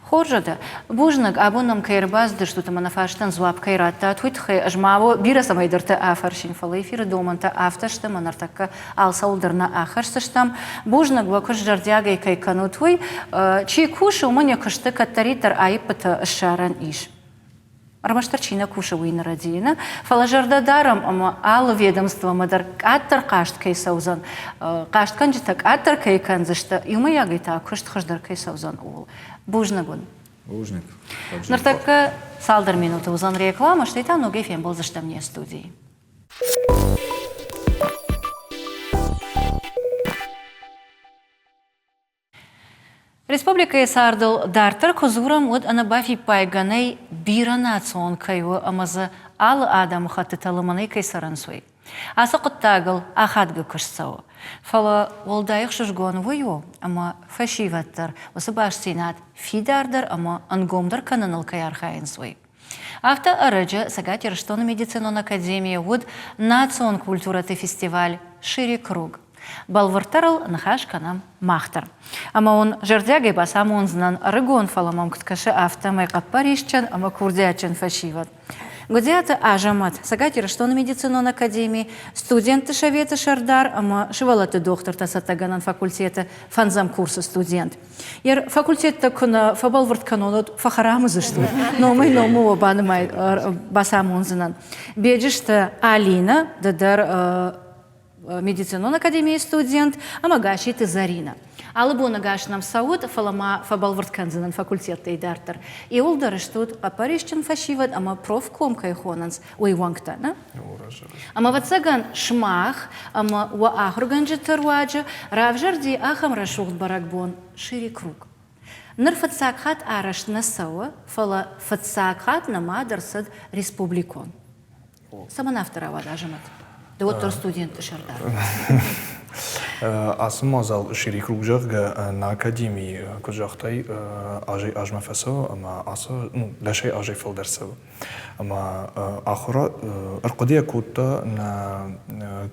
Хорз уӕдӕ. Бузныг, абон нӕм кӕй ӕрбацыдыстут ӕмӕ нӕ фарстӕн дзуапп кӕй радтат, уый тыххӕй ӕз ма бирӕ цӕмӕйдӕрты афӕрсин, фӕлӕ эфиры домӕнтӕ афтӕ сты, ӕмӕ ныртӕккӕ алцӕуыл дӕр нӕ ахӕсдзыстӕм. Бузныг, уӕ куыст зӕрдиагӕй кӕй кӕнут, уый. Чи кусы, уымӕн йӕ куысты кӕддӕриддӕр аиппытӕ ссарӕн ис. Ӕрмӕстдӕр чи нӕ кусы, уый нӕ рӕдийы, нӕ? Фӕлӕ зӕрдӕ дарӕм, ӕмӕ алы ведомствомӕ дӕр къаддӕр хъаст кӕй цӕудзӕн, хъастгӕнджытӕ къаддӕр кӕй кӕндзысты, иумӕйагӕй та куыст хуыздӕр кӕй цӕудзӕн, ууыл. Бузныг уын. Бузныг. Ныртӕккӕ цалдӕр минуты уыдзӕн реклама, стӕй та ногӕй фембӕлдзыстӕм не студийы. Республикӕйы цардыл дарддӕр куы дзурӕм, уӕд ӕнӕбафиппайгӕ нӕй, бирӕнацион кӕй у ӕмӕ дзы алы адӕмыхӕттытӕ лымӕнӕй кӕй цӕрынц, уый. Ацы хъуыддагыл ахадгӕ куыст цӕуы. Фӕлӕ уӕлдай ӕхсызгон уый у, ӕмӕ фӕсивӕд дӕр уыцы бастдзинад фидардӕр ӕмӕ ӕнгомдӕр кӕныныл кӕй архайынц, уый. Афтӕ ӕрӕджы Цӕгат Ирыстоны медицинон академийы уыд национ культурӕты фестиваль «Шире круг». Бӕлвырддӕр ыл ныхас кӕнӕм мах дӕр. Ӕмӕ уын зӕрдиагӕй бацамондзынӕн ӕрыгон, фӕлӕ мӕм куыд кӕсы, афтӕмӕй хъӕппӕрисджын ӕмӕ курдиатджын фӕсивӕд. Гуыдиаты Азӕмӕт, Цӕгат Ирыстоны медицинон академийы студентты советы сӕрдар ӕмӕ сывӕллӕтты дохтыртӕ цӕттӕгӕнӕн факультеты фӕндзӕм курсы студент. Йӕ факультеттӕ куы нӕ фӕбӕлвырд кӕнон, уӕд фӕхӕрам уыдзысты. Номӕй номы уӕ банымай бацамондзынӕн. Беджызты Алинӕ, ды дӕр медицинон академийы студент, ӕмӕ Гасситы Зӕринӕ. Алы боны гас нӕм цӕут, фӕлӕ ма фӕбӕлвырд кӕндзынӕн факультеттӕй дарддӕр. Иуылдӕр стут хъӕппӕрисджын фӕсивӕд ӕмӕ профком кӕй хонынц, уый уӕнгтӕ, нӕ? Ӕмӕ, ӕвӕццӕгӕн, сымах ӕмӕ уӕ ахуыргӕнджыты руаджы равзӕрди ахӕм рӕсугъд бӕрӕгбон Шире круг. Ныр фыццаг хатт арӕзт нӕ цӕуы, фӕлӕ фыццаг хатт нымад ӕрцыд республикон. Цӕмӕн афтӕ рауад, Азӕмӕт? Ды уӕддӕр студентты сӕрдар. Ацы мадзал Шире круг, зӕгъгӕ, нӕ академийы, куыд загътай, азӕй-азмӕ фӕцӕуы ӕмӕ ацы, ну, дӕсӕй азӕй фылдӕр цӕуы. Ӕмӕ ахуыр ӕрхъуыдыйӕ кодта нӕ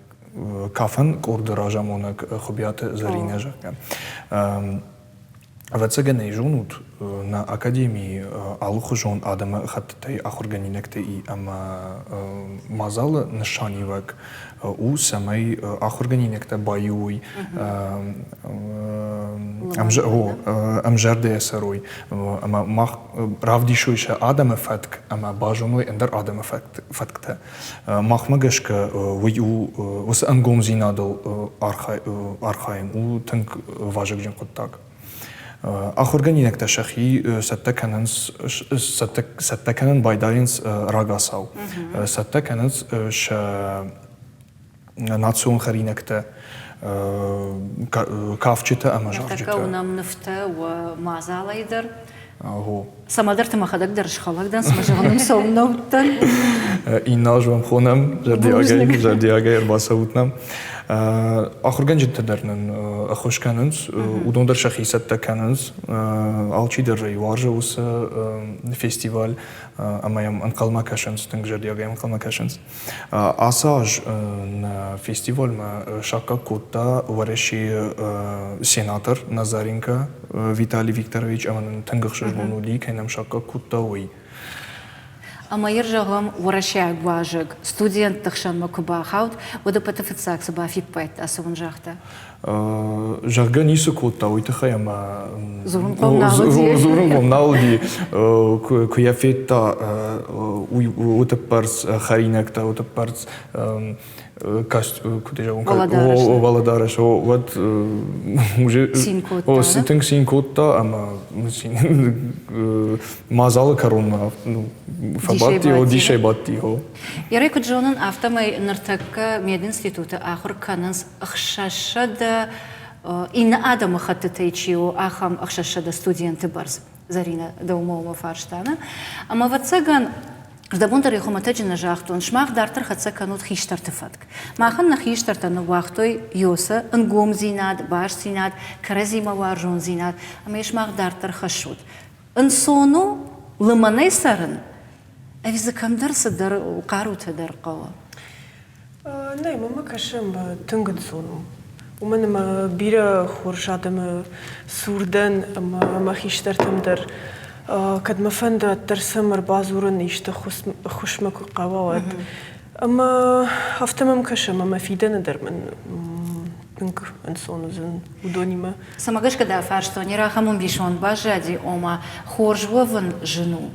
кафӕн къорды разамонӕг Хуыбиаты Зӕринӕ, зӕгъгӕ. Ӕвӕццӕгӕн ӕй зонут, нӕ академийы алыхуызон адӕмы хӕттытӕй ахуыргӕнинӕгтӕ и ӕмӕ мадзалы нысаниуӕг у, цӕмӕй ахуыргӕнинӕгтӕ баиу уой, ӕмзӕрдӕйӕ цӕрой ӕмӕ мах равдисой сӕ адӕмы фӕтк ӕмӕ базоной ӕндӕр адӕмы фӕтктӕ. Махмӕ гӕсгӕ уый у уыцы ӕнгомдзинадыл архайын у тынг вазыгджын хъуыддаг. Ахуыргӕнинӕгтӕ сӕхи цӕттӕ кӕнынц, цӕттӕ кӕнын байдайынц рагацау. Цӕттӕ кӕнынц сӕ национ хӕринӕгтӕ, кафджытӕ ӕмӕ зарджытӕ. Ныртӕккӕ уынӕм нывтӕ уӕ мадзалӕй дӕр. Цӕмӕдӕрты мӕхӕдӕг дӕр схӕлӕг дӕн, цыма зӕгъын цӕуын нӕ уыдтӕн. Иннӕ аз уӕм хонӕм, зӕрдиагӕй, зӕрдиагӕй ӕрбацӕут нӕм. Ахуыргӕнджытӕ дӕр нын ӕххуыс кӕнынц, уыдон дӕр сӕхи цӕттӕ кӕнынц. Алчидӕр ӕй уарзы уыцы фестиваль ӕмӕ йӕм ӕнхъӕлмӕ кӕсынц, тынг зӕрдиагӕй ӕнхъӕлмӕ кӕсынц. Ацы аз нӕ фестивальмӕ саккаг кодта Уӕрӕсейы сенатор Назаренко Виталий Викторович ӕмӕ нын тынг ӕхсызгон уыди, кӕй нӕм саккаг кодта, уый. Ӕмӕ йӕ зӕгъӕм, уӕрӕсейаг уазӕг студентты хсӕнмӕ куы бахауд, уӕд ӕппӕты фыццаг цы бафиппайдта, цы уын загъта? Зӕгъгӕ, ницы кодта уый тыххӕй ӕмӕ дзурынхъом нал уыди. Дзурынхъом нал уыди. Куы йӕ федта, уый утӕппӕрц хӕринӕгтӕ, утӕппӕрц куыд зӕгъон, уӕлӕдарӕс, уӕд уже тынг цин кодта ӕмӕ мадзалы кӕронмӕ фӕбадти, дисӕй бадти. Ерӕй куыд зонын, афтӕмӕй ныртӕккӕ мединституты ахуыр кӕнынц 600 иннӕ адӕмыхӕттытӕй чи у, ахӕм 600 студенты бӕрц. Зӕринӕ, дӕумӕ уымӕ фарста, нӕ? Ӕмӕ, ӕвӕццӕгӕн, Рдӕбон дӕр хуымӕтӕджы нӕ загътон, сымах дарддӕр хӕццӕ кӕнут хистӕрты фӕтк. Махӕн нӕ хистӕртӕ ныууагътой Йосы ӕнгомдзинад, бастдзинад, кӕрӕдзимӕ уарзондзинад, ӕмӕ йӕ сымах дарддӕр хӕссут. Ӕнцон у лымӕнӕй цӕрын, ӕви дзы кӕмдӕр цыдӕр хъарутӕ дӕр хъӕуы? Нӕй, мӕнмӕ кӕсы, ӕмӕ тынг ӕнцон у. Уымӕн ӕмӕ бирӕ хорз адӕмы цур дӕн ӕмӕ мӕ хистӕртӕм дӕр кӕд мӕ фӕнды, уӕддӕр сӕм ӕрбадзурын исты ӕххуысмӕ куы хъӕуа, уӕд. Ӕмӕ афтӕ мӕм кӕсы, ӕмӕ мӕ фидӕны дӕр мын тынг ӕнцон уыдзӕн уыдонимӕ. Цӕмӕ гӕсгӕ дӕ фарстон, ныр ахӕм ӕмбисонд баззади, ома хорз уӕвын зын у.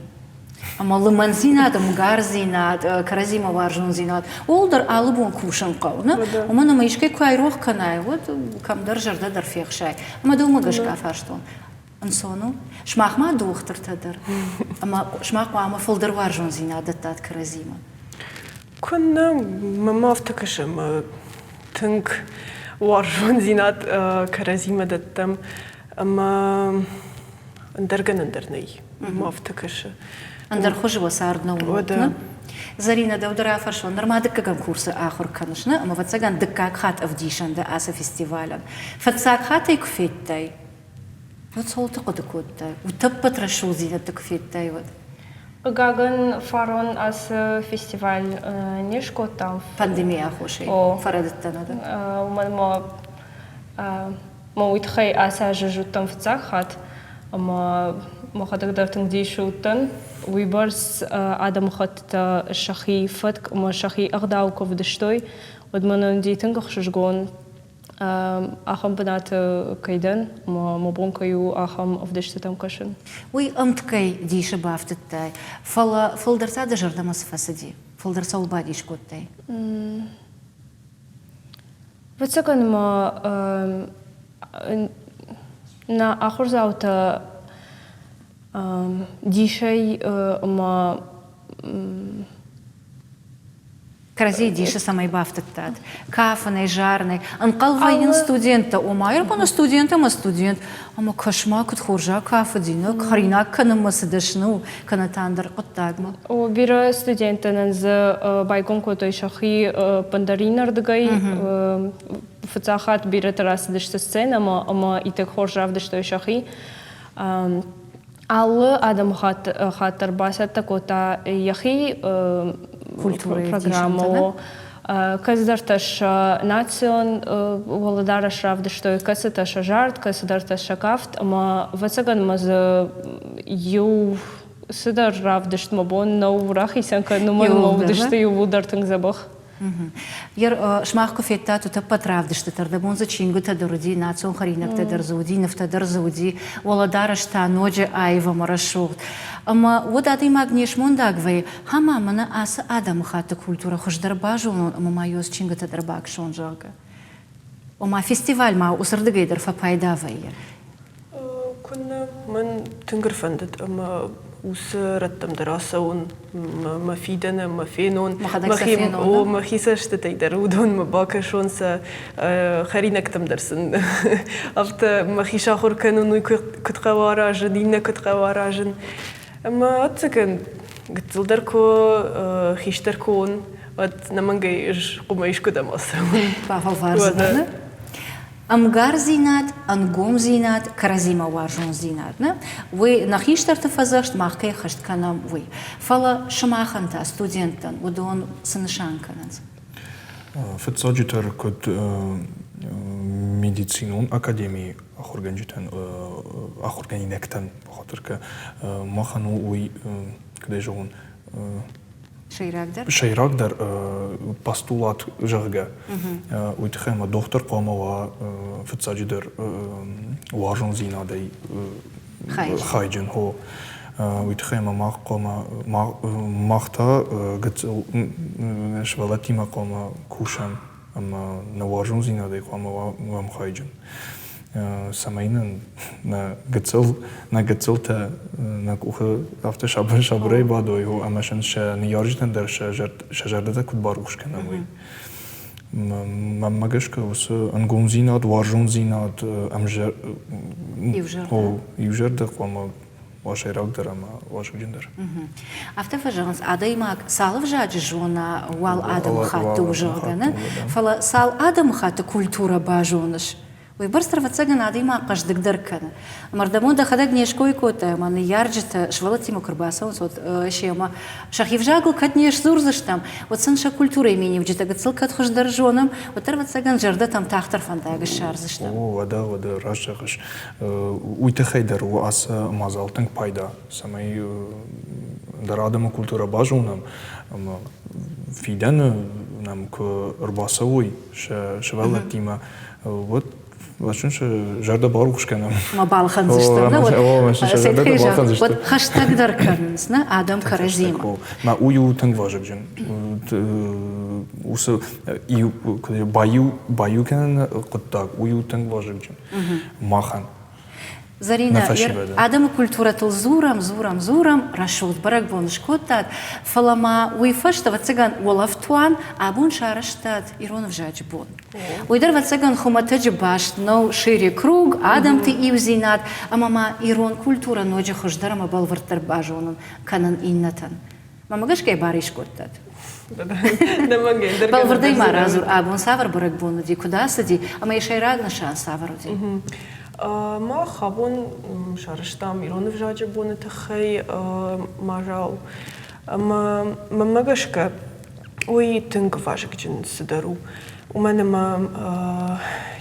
Ӕмӕ лымӕндзинад, ӕмгардзинад, кӕрӕдзимӕ уарзондзинад, ууыл дӕр алы бон кусын хъӕуы. Нӕ? Уымӕн ӕмӕ искӕй куы айрох кӕнай, уӕд кӕмдӕр зӕрдӕ дӕр фехсай. Ӕмӕ дӕумӕ гӕсгӕ афарстон. Ӕнцон у? Сымах ма дохтыртӕ дӕр. Ӕмӕ сымах хъуамӕ фылдӕр уарзондзинад дӕттат кӕрӕдзимӕ. Куыннӕ, мӕнмӕ афтӕ кӕсы, ӕмӕ тынг уарзондзинад кӕрӕдзимӕ дӕттӕм ӕмӕ ӕндӕр гӕнӕн дӕр нӕй. Мӕ афтӕ кӕсы. Ӕндӕр хуызы уӕ цард нӕ уынут, нӕ? Зӕринӕ, дӕу дӕр афӕрсон, нырма дыккӕгӕм курсы ахуыр кӕныс, нӕ? Ӕмӕ, ӕвӕццӕгӕн, дыккаг хатт ӕвдисӕн дӕ ацы фестивалӕн. Фыццаг хатт ӕй куы федтай, уӕд цӕуылты хъуыды кодтай? Утӕппӕт рӕсугъддзинӕдты куы федтай, уӕд? Хъыгагӕн, фарон ацы фестиваль не скодтам. Пандемийы аххосӕй фӕрӕдыдтӕ нӕ дӕ? Уымӕн ӕмӕ мӕ уый тыххӕй ацы аз ӕз уыдтӕн фыццаг хатт ӕмӕ мӕхӕдӕг дӕр тынг дисы уыдтӕн. Уыйбӕрц адӕмыхӕттытӕ сӕхи фӕтк ӕмӕ сӕхи ӕгъдау куы ӕвдыстой, уӕд мӕнӕн уыди тынг ӕхсызгон ахӕм бынаты кӕй дӕн ӕмӕ мӕ бон кӕй у ахӕм ӕвдыстытӕм кӕсын. Уый ӕмткӕй дисы бафтыдтай, фӕлӕ фылдӕр та дӕ зӕрдӕмӕ цы фӕцыди? Фылдӕр цӕуыл бадис кодтай? Ӕвӕццӕгӕн ма нӕ ахуырдзаутӕ дисӕй ӕмӕ Кӕрӕдзийы дисы цӕмӕй бафтыдтат? Кафынӕй, зарынӕй. Ӕнхъӕл вӕййынц студенттӕ, ома ӕрбоны студент ӕмӕ студент, ӕмӕ кӕс-ма, куыд хорз акафыди, нӕ хӕринаг кӕнынмӕ цы дӕсны у, кӕнӕ та ӕндӕр хъуыддагмӕ. О, бирӕ студенттӕ нын дзы байгом кодтой сӕхи ӕппындӕр иннӕрдыгӕй. Фыццаг хатт бирӕтӕ рацыдысты сценӕмӕ ӕмӕ иттӕг хорз равдыстой сӕхи. Алы адӕмыхатт хатт дӕр бацӕттӕ кодта йӕхи программӕ. Кӕцыдӕртӕ сӕ национ уӕлӕдарӕс равдыстой, кӕцытӕ сӕ зард, кӕцыдӕртӕ сӕ кафт ӕмӕ, ӕвӕццӕгӕн ма дзы иу цыдӕр равдыст мӕ бон нӕу рахицӕн кӕнын, уымӕн ӕмӕ уыдысты иууылдӕр тынг дзӕбӕх. Сымах куы федтат утӕппӕт равдыстытӕ, ӕрдӕбон дзы чингуытӕ дӕр уыди, национ хӕринӕгтӕ дӕр дзы уыди, нывтӕ дӕр дзы уыди, уӕлӕдарӕс та ноджы аив ӕмӕ рӕсугъд. Ӕмӕ уӕд адӕймаг не смондаг вӕййы, ӕмӕ мӕнӕ ацы адӕмыхатты культурӕ хуыздӕр базонон ӕмӕ ма ёз чингуытӕ дӕр бакӕсон, зӕгъгӕ. Ома фестиваль ма уыцырдыгӕй дӕр фӕпайда вӕййы. Куыннӕ, мӕн тынг ӕрфӕндыд ӕмӕ уыцы рӕттӕм дӕр ацӕуын, мӕ фидӕны мӕ фенон, мӕхи, мӕхи цӕстытӕй дӕр уыдонмӕ бакӕсон, сӕ хӕринӕгтӕм дӕр сын афтӕ мӕхи сахуыр кӕнын, уый куыд хъӕуы аразын, иннӕ куыд хъӕуы аразын. Ӕмӕ ӕцӕгӕн гыццылдӕр куы хистӕр куы уон, уӕд нӕмӕнгӕй ӕз хъуымӕ искуыдӕм ацӕуын. Бафӕлвардзынӕ. Ӕмгардзинад, ӕнгомдзинад, кӕрӕдзимӕ уарзондзинад, нӕ? Уый нӕ хистӕрты фӕдзӕхст мах кӕй хӕст кӕнӕм, уый. Фӕлӕ сымахӕн та, студенттӕн, уыдон цы нысан кӕнынц? Фыццаджыдӕр, куыд медицинон академийы ахуыргӕнджытӕн, ахуыргӕнинӕгтӕн, бахатыр махӕн у уый, куыд ӕй зӕгъон, Сӕйрагдӕр? Сӕйрагдӕр постулат, зӕгъгӕ, уый тыххӕй ӕмӕ дохтыр хъуамӕ уа фыццаджыдӕр уарзондзинадӕй хайджын. Хо. Уый тыххӕй ӕмӕ мах хъуамӕ мах та гыццыл сывӕллӕттимӕ хъуамӕ кусӕм ӕмӕ нӕ уарзондзинадӕй хъуамӕ уӕм хайджын. Цӕмӕй нын нӕ гыццыл нӕ гыццылтӕ нӕ къухы афтӕ сабырӕй бадой ӕмӕ сын сӕ ныййарджытӕн дӕр сӕ зӕрдӕтӕ куыд барухс кӕнӕм, уый. Мӕнмӕ гӕсгӕ уыцы ӕнгомдзинад, уарзондзинад, иузӕрдӕ хъуамӕ уа сӕйрагдӕр ӕмӕ вазыгджындӕр. Афтӕ фӕзӕгъынц, адӕймаг цал ӕвзаджы зона, уал адӕмыхатты у, зӕгъгӕ, нӕ? Фӕлӕ цал адӕмыхатты культурӕ базоныс, уыйбӕрц дӕр, ӕвӕццӕгӕн, адӕймаг хъӕздыгдӕр кӕны. Ӕмӕ ӕрдӕбон дӕхӕдӕг не ской кодтай, ӕмӕ ныййарджытӕ сывӕллӕттимӕ куы рбацӕуынц, уӕд семӕ сӕхи взагыл кӕд не сдзурдзыстӕм, уӕд сын сӕ культурӕйы миниуджытӕ гыццыл кӕд хуыздӕр зонӕм, уӕддӕр, ӕвӕццӕгӕн, зӕрдӕтӕм тагъддӕр фӕндаг ссардзыстӕм. О, уӕдӕ, уӕдӕ, раст зӕгъыс. Уый тыххӕй дӕр у ацы мадзал тынг пайда, цӕмӕй ӕндӕр адӕмы культурӕ базонӕм ӕмӕ фидӕны нӕм куы ӕрбацӕуой сӕ сывӕллӕттимӕ, уӕд сын сӕ зӕрдӕ барухс кӕнӕм. Ма балхӕндзыстӕм, нӕ? Уӕд хӕстӕгдӕр кӕнынц, нӕ адӕм кӕрӕдзимӕ. Мӕ уый у тынг вазыгджын. Уыцы баиу баиу кӕныны хъуыддаг уый у тынг вазыгджын. махӕн. Заринӕ, адӕмы культурӕтыл дзурӕм, дзурӕм, дзурӕм, рӕсугъд бӕрӕгбон скодтат, фӕлӕ ма уый фӕстӕ, ӕвӕццӕгӕн, уӕлӕфтуан абон сарӕзтат ирон ӕвзаджы бон. Уый дӕр, ӕвӕццӕгӕн, хуымӕтӕджы баст нӕу шире круг, адӕмты иудзинад ӕмӕ ма ирон культурӕ ноджы хуыздӕр ӕмӕ бӕлвырддӕр базонын кӕнын иннӕтӕн. Мӕмӕ гӕсгӕ бар искодтат. Бӕлвырдӕй ма радзур, абон цавӕр бӕрӕгбон уыди, куыд ацыди ӕмӕ йӕ сӕйраг нысан цавӕр уыди? Мах абон сарӕзтам ирон ӕвзаджы боны тыххӕй мадзал. Ӕмӕ мӕнмӕ гӕсгӕ уый тынг вазыгджын цыдӕр у. Уымӕн ӕмӕ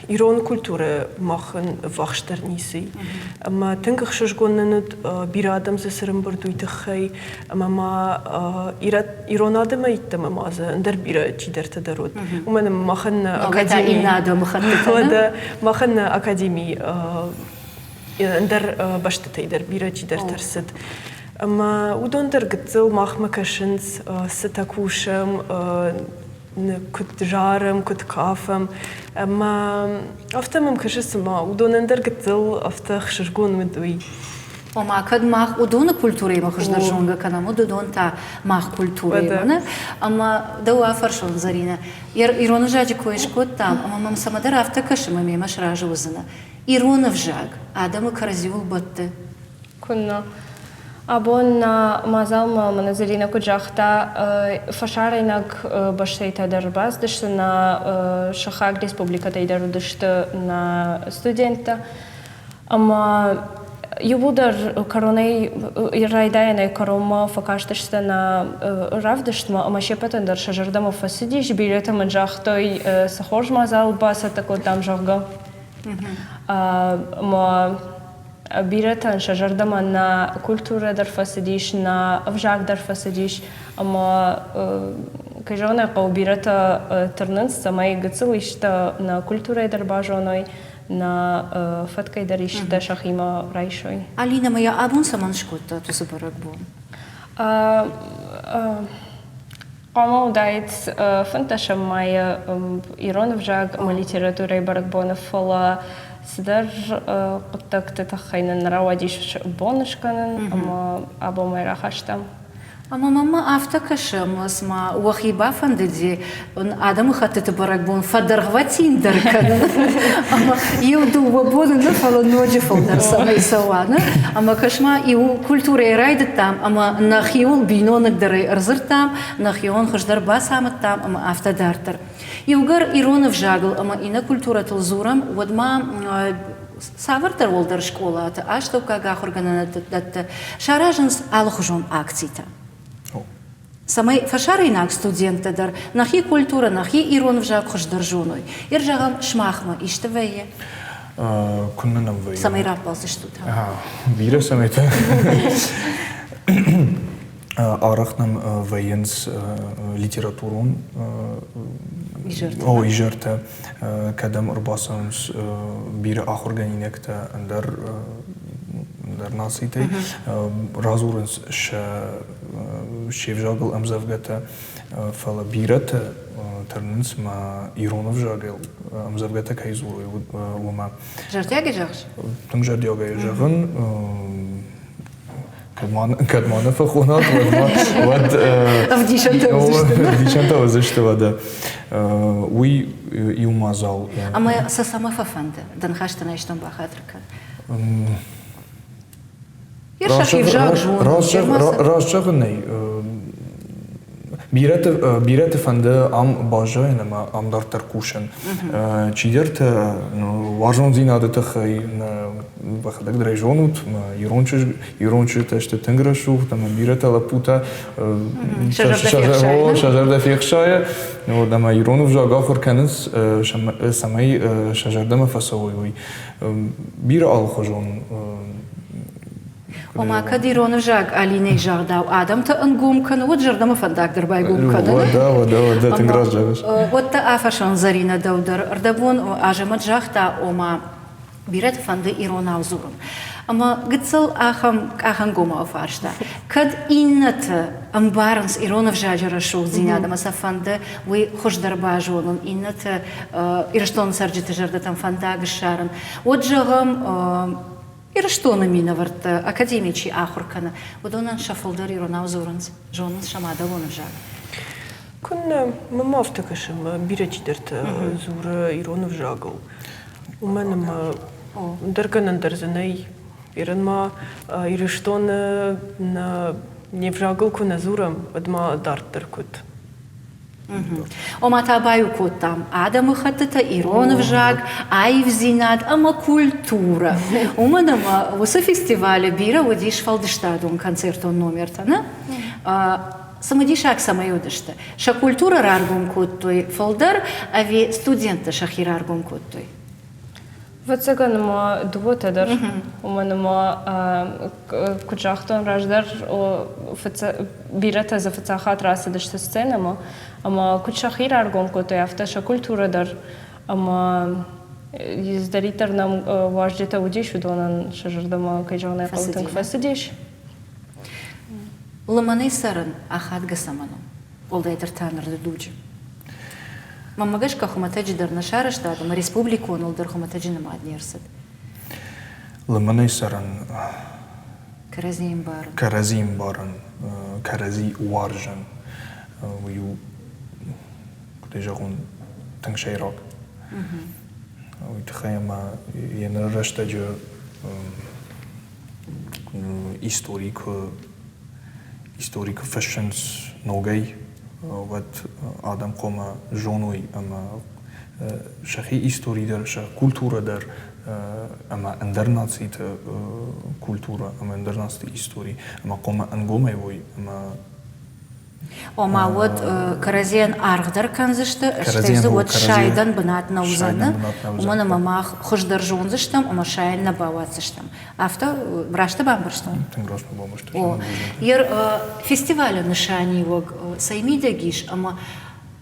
ирон культурӕ махӕн ӕввахсдӕр ницы и. Ӕмӕ тынг ӕхсызгон нын уыд, бирӕ адӕм дзы цы рымбырд, уый тыххӕй. Ӕмӕ ма ирон адӕмӕй йеддӕмӕ ма дзы ӕндӕр бирӕ чидӕртӕ дӕр уыд. Уымӕн ӕмӕ махӕн нӕ академи... Махӕн нӕ академи ӕндӕр бӕстӕтӕй дӕр бирӕ чидӕртӕ рцыд. Ӕмӕ уыдон дӕр гыццыл махмӕ кӕсынц, цытӕ кусӕм, куыд зарӕм, куыд кафӕм. Ӕмӕ афтӕ мӕм кӕсы, цыма уыдонӕн дӕр гыццыл афтӕ ӕхсызгон уыд уый. Ома, кӕд мах уыдоны культурӕимӕ хуыздӕр зонгӕ кӕнӕм, уӕд уыдон та мах культурӕимӕ, нӕ? Ӕмӕ дӕу афӕрсон, Зӕринӕ, ирон ӕвзаджы кой скодтам, ӕмӕ мӕм цӕмӕдӕр афтӕ кӕсы, ӕмӕ мемӕ сразы уыдзынӕ. Ирон ӕвзаг адӕмы кӕрӕдзиуыл бӕтты. Куыннӕ. Абон нӕ мадзалмӕ мӕнӕ Зӕлинӕ куыд загъта, фӕсарӕйнаг бӕстӕтӕ дӕр ӕрбацыдысты, нӕ сыхаг республикӕтӕй дӕр уыдысты нӕ студенттӕ. Ӕмӕ иууылдӕр кӕронӕй райдайӕнӕй кӕронмӕ фӕкастысты нӕ равдыстмӕ ӕмӕ се ппӕтӕн дӕр сӕ зӕрдӕмӕ фӕцыдис. Бирӕтӕ мын загътой, цы хорз мадзал бацӕттӕ кодтам, зӕгъгӕ. Ӕмӕ бирӕтӕн сӕ зӕрдӕмӕ нӕ культурӕ дӕр фӕцыдис, нӕ ӕвзаг дӕр фӕцыдис ӕмӕ, кӕй зӕгъын ӕй хъӕуы, бирӕтӕ тырнынц, цӕмӕй гыццыл исты нӕ культурӕйы дӕр базоной, нӕ фӕткӕй дӕр истытӕ сӕхимӕ райсой. Алинӕ, ма йӕ абон цӕмӕн скодтат уыцы бӕрӕгбон? Хъуамӕ уыдаид фынддӕсӕм майы ирон ӕвзаг ӕмӕ литературӕйы бӕрӕгбоны, фӕлӕ цыдӕр хъуыддӕгты тыххӕй нын рауадис бон скӕнын ӕмӕ абонмӕ рахастам. Ӕмӕ мӕнмӕ афтӕ кӕсы, ӕмӕ цыма уӕхи бафӕндыди адӕмыхӕттыты бӕрӕгбон фӕдӕргъвӕтиндӕр кӕнын. Ӕмӕ иу-дыууӕ боны нӕ, фӕлӕ ноджы фылдӕр цӕмӕй цӕуа. Нӕ? Ӕмӕ кӕс-ма, иу культурӕйы райдыдтам ӕмӕ нӕхиуыл биноныгдӕрӕй ӕрдзырдтам, нӕхион хуыздӕр бацамыдтам ӕмӕ афтӕ дарддӕр. Иугӕр ирон ӕвзагыл ӕмӕ иннӕ культурӕтыл дзурӕм, уӕд ма цавӕрдӕр уӕлдӕр скъолаты, астӕуккаг ахуыргӕнӕндӕтты саразынц алыхуызон акцитӕ. Цӕмӕй фӕсарӕйнаг студенттӕ дӕр нӕхи культурӕ, нӕхи ирон ӕвзаг хуыздӕр зоной. Ир зӕгъӕм, сымахмӕ исты вӕййы? Куыннӕ нӕм вӕййы. Цӕмӕй раппӕлдзыстут? Бирӕ цӕмӕйтӕ. Арӕх нӕм вӕййынц литературон изӕртӕ, кӕдӕм ӕрбацӕуынц бирӕ ахуыргӕнинӕгтӕ ӕндӕр ӕндӕр нацитӕй, радзурынц сӕ се взагыл ӕмдзӕвгӕтӕ, фӕлӕ бирӕтӕ тырнынц ма ирон ӕвзагыл ӕмдзӕвгӕтӕ кӕй дзурой, уымӕ. Зӕрдиагӕй зӕгъыс? Тынг зӕрдиагӕй зӕгъын. Кӕд ма нӕ фӕхонат, уӕд ма уӕд ӕвдисӕнтӕ уыдзысты. Ӕвдисӕнтӕ уыдзысты, уӕдӕ. Уый иу мадзал. Ӕмӕ сӕ цӕмӕ фӕфӕнды? Дӕ ныхӕстӕн айстон бахатыр кӕн. Раст зӕгъынӕй, бирӕты, бирӕты фӕнды ам баззайын ӕмӕ ам дарддӕр кусын. Чидӕртӕ уарзондзинады тыххӕй Бӕхӕдӕг дӕр ӕй зонут, ирон чызг, ирон чызджытӕ сты тынг рӕсугъд ӕмӕ бирӕтӕ лӕппутӕ сӕ зӕрдӕ фехсайы. Вот, ӕмӕ ирон ӕвзаг ахуыр кӕнынц, цӕмӕй сӕ зӕрдӕмӕ фӕцӕуой, уый. Бирӕ алыхуызон Ома, кӕд ирон ӕвзаг Алинӕйы загъдау адӕмты ӕнгом кӕны, уӕд зӕрдӕмӕ фӕндаг дӕр байгом кӕны. Уӕдӕ, уӕдӕ, уӕдӕ, тынг раст зӕгъыс. Уӕд дӕ афӕрсон Зӕринӕ дӕу дӕр. Ӕрдӕбон Азӕмӕт загъта, ома, бирӕты фӕнды иронау дзурын. Ӕмӕ гыццыл ахӕм къахӕнгомау фарста. Кӕд иннӕты ӕмбарынц ирон ӕвзаджы рӕсугъддзинад ӕмӕ сӕ фӕнды уый хуыздӕр базонын, иннӕты Ирыстоны цӕрджыты зӕрдӕтӕм фӕндаг ссарын, уӕд, зӕгъӕм, Ирыстоны минӕвӕрттӕ академийы чи ахуыр кӕны, уыдонӕн сӕ фылдӕр иронау дзурынц, зонынц сӕ мадӕлон ӕвзаг. Куыннӕ, мӕм афтӕ кӕсы, ӕмӕ бирӕ чидӕртӕ дзуры ирон ӕвзагыл. Уымӕн ӕмӕ ӕндӕр гӕнӕн дӕр дзы нӕй. Ирӕн ма Ирыстоны нӕ не взагыл куы нӕ дзурӕм, уӕд ма дарддӕр куыд? Ома та баиу кодтам адӕмыхӕттытӕ, ирон ӕвзаг, аивдзинад ӕмӕ культурӕ. Уымӕн ӕмӕ уыцы фестивалы бирӕ уыди сфӕлдыстадон концертон номертӕ, нӕ? Цымыдисаг цӕмӕй уыдысты? Сӕ культурӕ раргом кодтой фылдӕр ӕви студенттӕ сӕхи раргом кодтой? Ӕвӕццӕгӕн ӕмӕ дыууӕтӕ дӕр, уымӕн ӕмӕ, куыд загътон раздӕр, бирӕтӕ дзы фыццаг хатт рацыдысты сценӕмӕ, ӕмӕ куыд сӕхи раргом кодтой, афтӕ сӕ культурӕ дӕр ӕмӕ цыдӕриддӕр нӕм уазджытӕ уыдис, уыдонӕн сӕ зӕрдӕмӕ, кӕй зӕгъын ӕй хъӕуы, тынг фӕцыдис. Лымӕнӕй цӕрын ахадгӕ цӕмӕн у? Уӕлдайдӕр та ныры дуджы. Мӕнмӕ гӕсгӕ хуымӕтӕджы дӕр нӕ сарӕзтад ӕмӕ республиконыл дӕр хуымӕтӕджы нымад не рцыд. Лымӕнӕй цӕрын. Кӕрӕдзи ӕмбарын. Кӕрӕдзи ӕмбарын, кӕрӕдзи уарзын. Уый у, куыд ӕй зӕгъон, тынг сӕйраг. Уый тыххӕй ӕмӕ йӕ ныры рӕстӕджы истори куы истори куы фыссынц ногӕй, уӕд адӕм хъуамӕ зоной ӕмӕ сӕхи истори дӕр, сӕ культурӕ дӕр ӕмӕ ӕндӕр нациты культурӕ ӕмӕ ӕндӕр нациты истори ӕмӕ хъуамӕ ӕнгомӕй уой ӕмӕ Ома уӕд кӕрӕдзийӕн аргъ дӕр кӕндзысты, стӕй дзы уӕд сайдӕн бынат нӕ уыдзӕн, уымӕн ӕмӕ мах хуыздӕр зондзыстӕм ӕмӕ сайын нӕ бауадздзыстӕм. Афтӕ раст бамбӕрстон? Тынг раст бамбӕрстон. О, фестивалы нысаниуӕг цӕй мидӕг ис ӕмӕ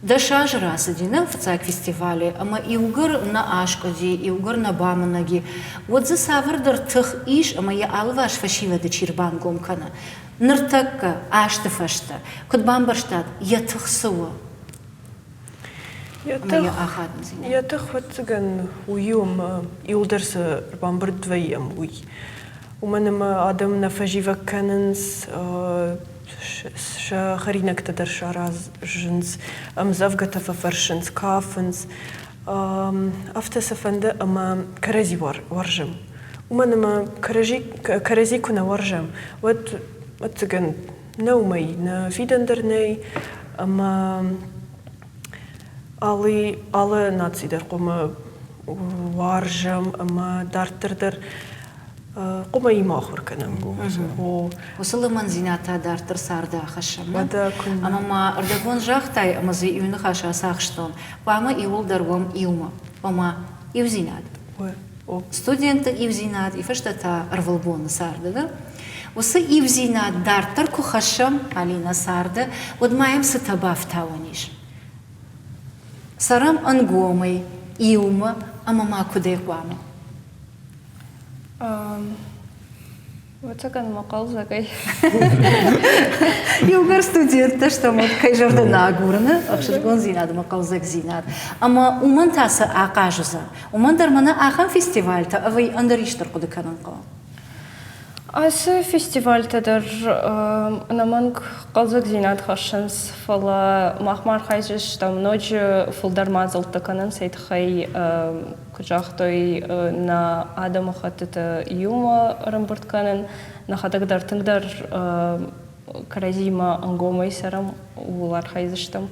10 азы рацыди нӕ фыццаг фестивалы ӕмӕ иугӕр нӕ аскъуыди, иугӕр нӕ бамынӕг и, уӕд дзы цавӕрдӕр тых ис ӕмӕ йӕ алыварс фӕсивӕды чи рбангом кӕны. Ныртӕккӕ, азты фӕстӕ, куыд бамбӕрстат, йӕ тых цы у? Ӕмӕ йӕ ахадындзинад? Йӕ тых, ӕвӕццӕгӕн, уый у, ӕмӕ иуылдӕр цы ӕрбамбырд вӕййӕм, уый. Уымӕн ӕмӕ адӕм нӕ фӕзивӕг кӕнынц, Сӕ хӕринӕгтӕ дӕр саразынц, ӕмдзӕвгӕтӕ фӕфӕрсынц, кафынц. Афтӕ сӕ фӕнды ӕмӕ кӕрӕдзи уарзӕм. Уымӕн ӕмӕ кӕрӕдзи куы нӕ уарзӕм, уӕд, ӕвӕццӕгӕн, нӕ уымӕй нӕ фидӕн дӕр нӕй ӕмӕ алы, алы наци дӕр хъуамӕ уарзӕм ӕмӕ дарддӕр дӕр хъуамӕ имӕ ахуыр кӕнӕм. Уыцы лымӕндзинад та дарддӕр царды ахӕссӕм. Ӕмӕ ма ӕрдӕбон загътай, ӕмӕ дзы иу ныхас ацахстон, хъуамӕ иууылдӕр уӕм иумӕ, ома иудзинад. Студентты иудзинад, и фӕстӕ та ӕрвылбоны царды дӕр. Уыцы иудзинад дарддӕр куы хӕссӕм, Алинӕ, царды, уӕд ма йӕм цытӕ бафтауӕн ис? Цӕрӕм ӕнгомӕй, иумӕ ӕмӕ ма куыдӕй хъуамӕ? Ӕвӕццӕгӕн мӕ хъӕлдзӕгӕй. Иугӕр студенттӕ стӕм, уӕд кӕй зӕрдӕ нӕ агурыны ӕхсызгондзинад ӕмӕ хъӕлдзӕгдзинад. Ӕмӕ уымӕн та цы ахъаз уыдзӕн? Уымӕн дӕр мӕнӕ ахӕм фестивальтӕ ӕви ӕндӕр исты ӕрхъуыды кӕнын хъӕуы? Ацы фестивальтӕ дӕр ӕнӕмӕнг хъӕлдзӕгдзинад хӕссынц, фӕлӕ мах ма архайдзыстӕм ноджы фылдӕр мадзӕлттӕ кӕнын, цӕй тыххӕй куыд загътой, нӕ адӕмыхӕттыты иумӕ ӕрӕмбырд кӕнын, нӕхӕдӕг дӕр тынгдӕр кӕрӕдзимӕ ӕнгомӕй цӕрӕм, ууыл архайдзыстӕм.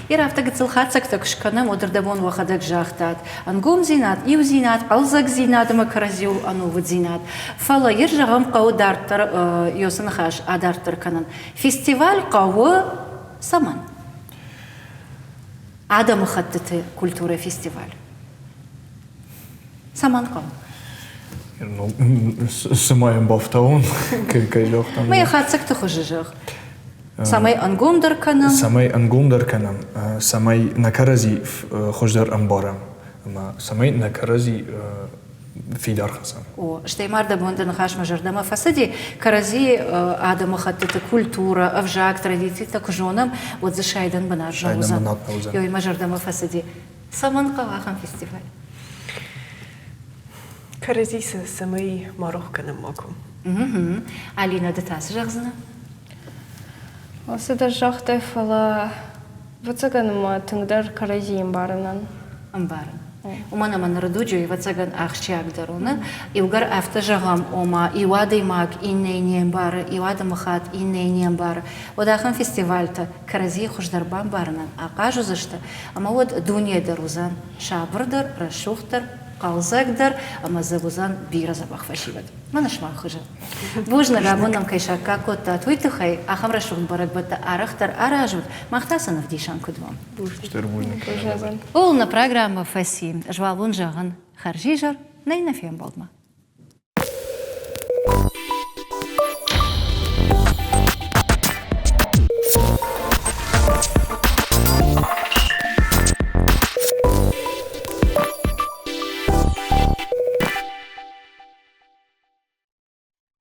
Йер афтӕ гыццыл хатдзӕгтӕ куы скӕнӕм, уӕд ӕрдӕбон уӕхӕдӕг загътат, ӕнгомдзинад, иудзинад, хъӕлдзӕгдзинад ӕмӕ кӕрӕдзиуыл ӕнувыддзинад. Фӕлӕ йер зӕгъӕм хъӕуы дарддӕр Йосы ныхас адарддӕр кӕнын. Фестиваль хъӕуы цӕмӕн? Адӕмыхӕттыты культурӕйы фестиваль. Цӕмӕн хъӕуы? Цы ма йӕм бафтауон, кӕй загътам. Ма йӕ хатдзӕгты хуызы зӕгъ. Цӕмӕй ӕнгомдӕр кӕнӕм. Цӕмӕй ӕнгомдӕр кӕнӕм, цӕмӕй нӕ кӕрӕдзи хуыздӕр ӕмбарӕм ӕмӕ цӕмӕй нӕ кӕрӕдзи фидар хӕцӕм. О, стӕй ма ӕрдӕбон дӕ ныхас мӕ зӕрдӕмӕ фӕцыди, кӕрӕдзи адӕмыхӕттыты культурӕ, ӕвзаг, традицитӕ куы зонӕм, уӕд дзы сайдӕн бынат нӕ уыдзӕн. Ёй, мӕ зӕрдӕмӕ фӕцыди. Цӕмӕн хъӕуы ахӕм фестиваль? Кӕрӕдзи сӕ цӕмӕй ма рох кӕнӕм макуы. Алинӕ, ды та цы зӕгъдзынӕ? Цыдӕр загътай, фӕлӕ ӕвӕццӕгӕн ӕмӕ тынгдӕр кӕрӕдзийы ӕмбарынӕн. Ӕмбарын. Уымӕн ӕмӕ ныры дуджы, ӕвӕццӕгӕн, ахсджиагдӕр у, нӕ? Иугӕр афтӕ зӕгъӕм, ома иу адӕймаг иннӕйы не мбары, иу адӕмыхатт иннӕйы не мбары, уӕд ахӕм фестивальтӕ кӕрӕдзийы хуыздӕр бамбарынӕн ахъаз уыдзысты, ӕмӕ уӕд дуне дӕр уыдзӕн сабырдӕр, рӕсугъддӕр, хъӕлдзӕгдӕр ӕмӕ дзы уыдзӕн бирӕ дзӕбӕх фӕсивӕд. Мӕнӕ сымах хуызӕн. Бузныг, абон нӕм кӕй саккаг кодтат, уый тыххӕй. Ахӕм рӕсугъд бӕрӕгбӕттӕ арӕхдӕр аразут, мах та сын ӕвдисӕн куыд уӕм. Стыр бузныг. Ууыл нӕ программӕ фӕци. Ӕз уал уын зӕгъын хӕрзизӕр, нӕй нӕ фембӕлдмӕ.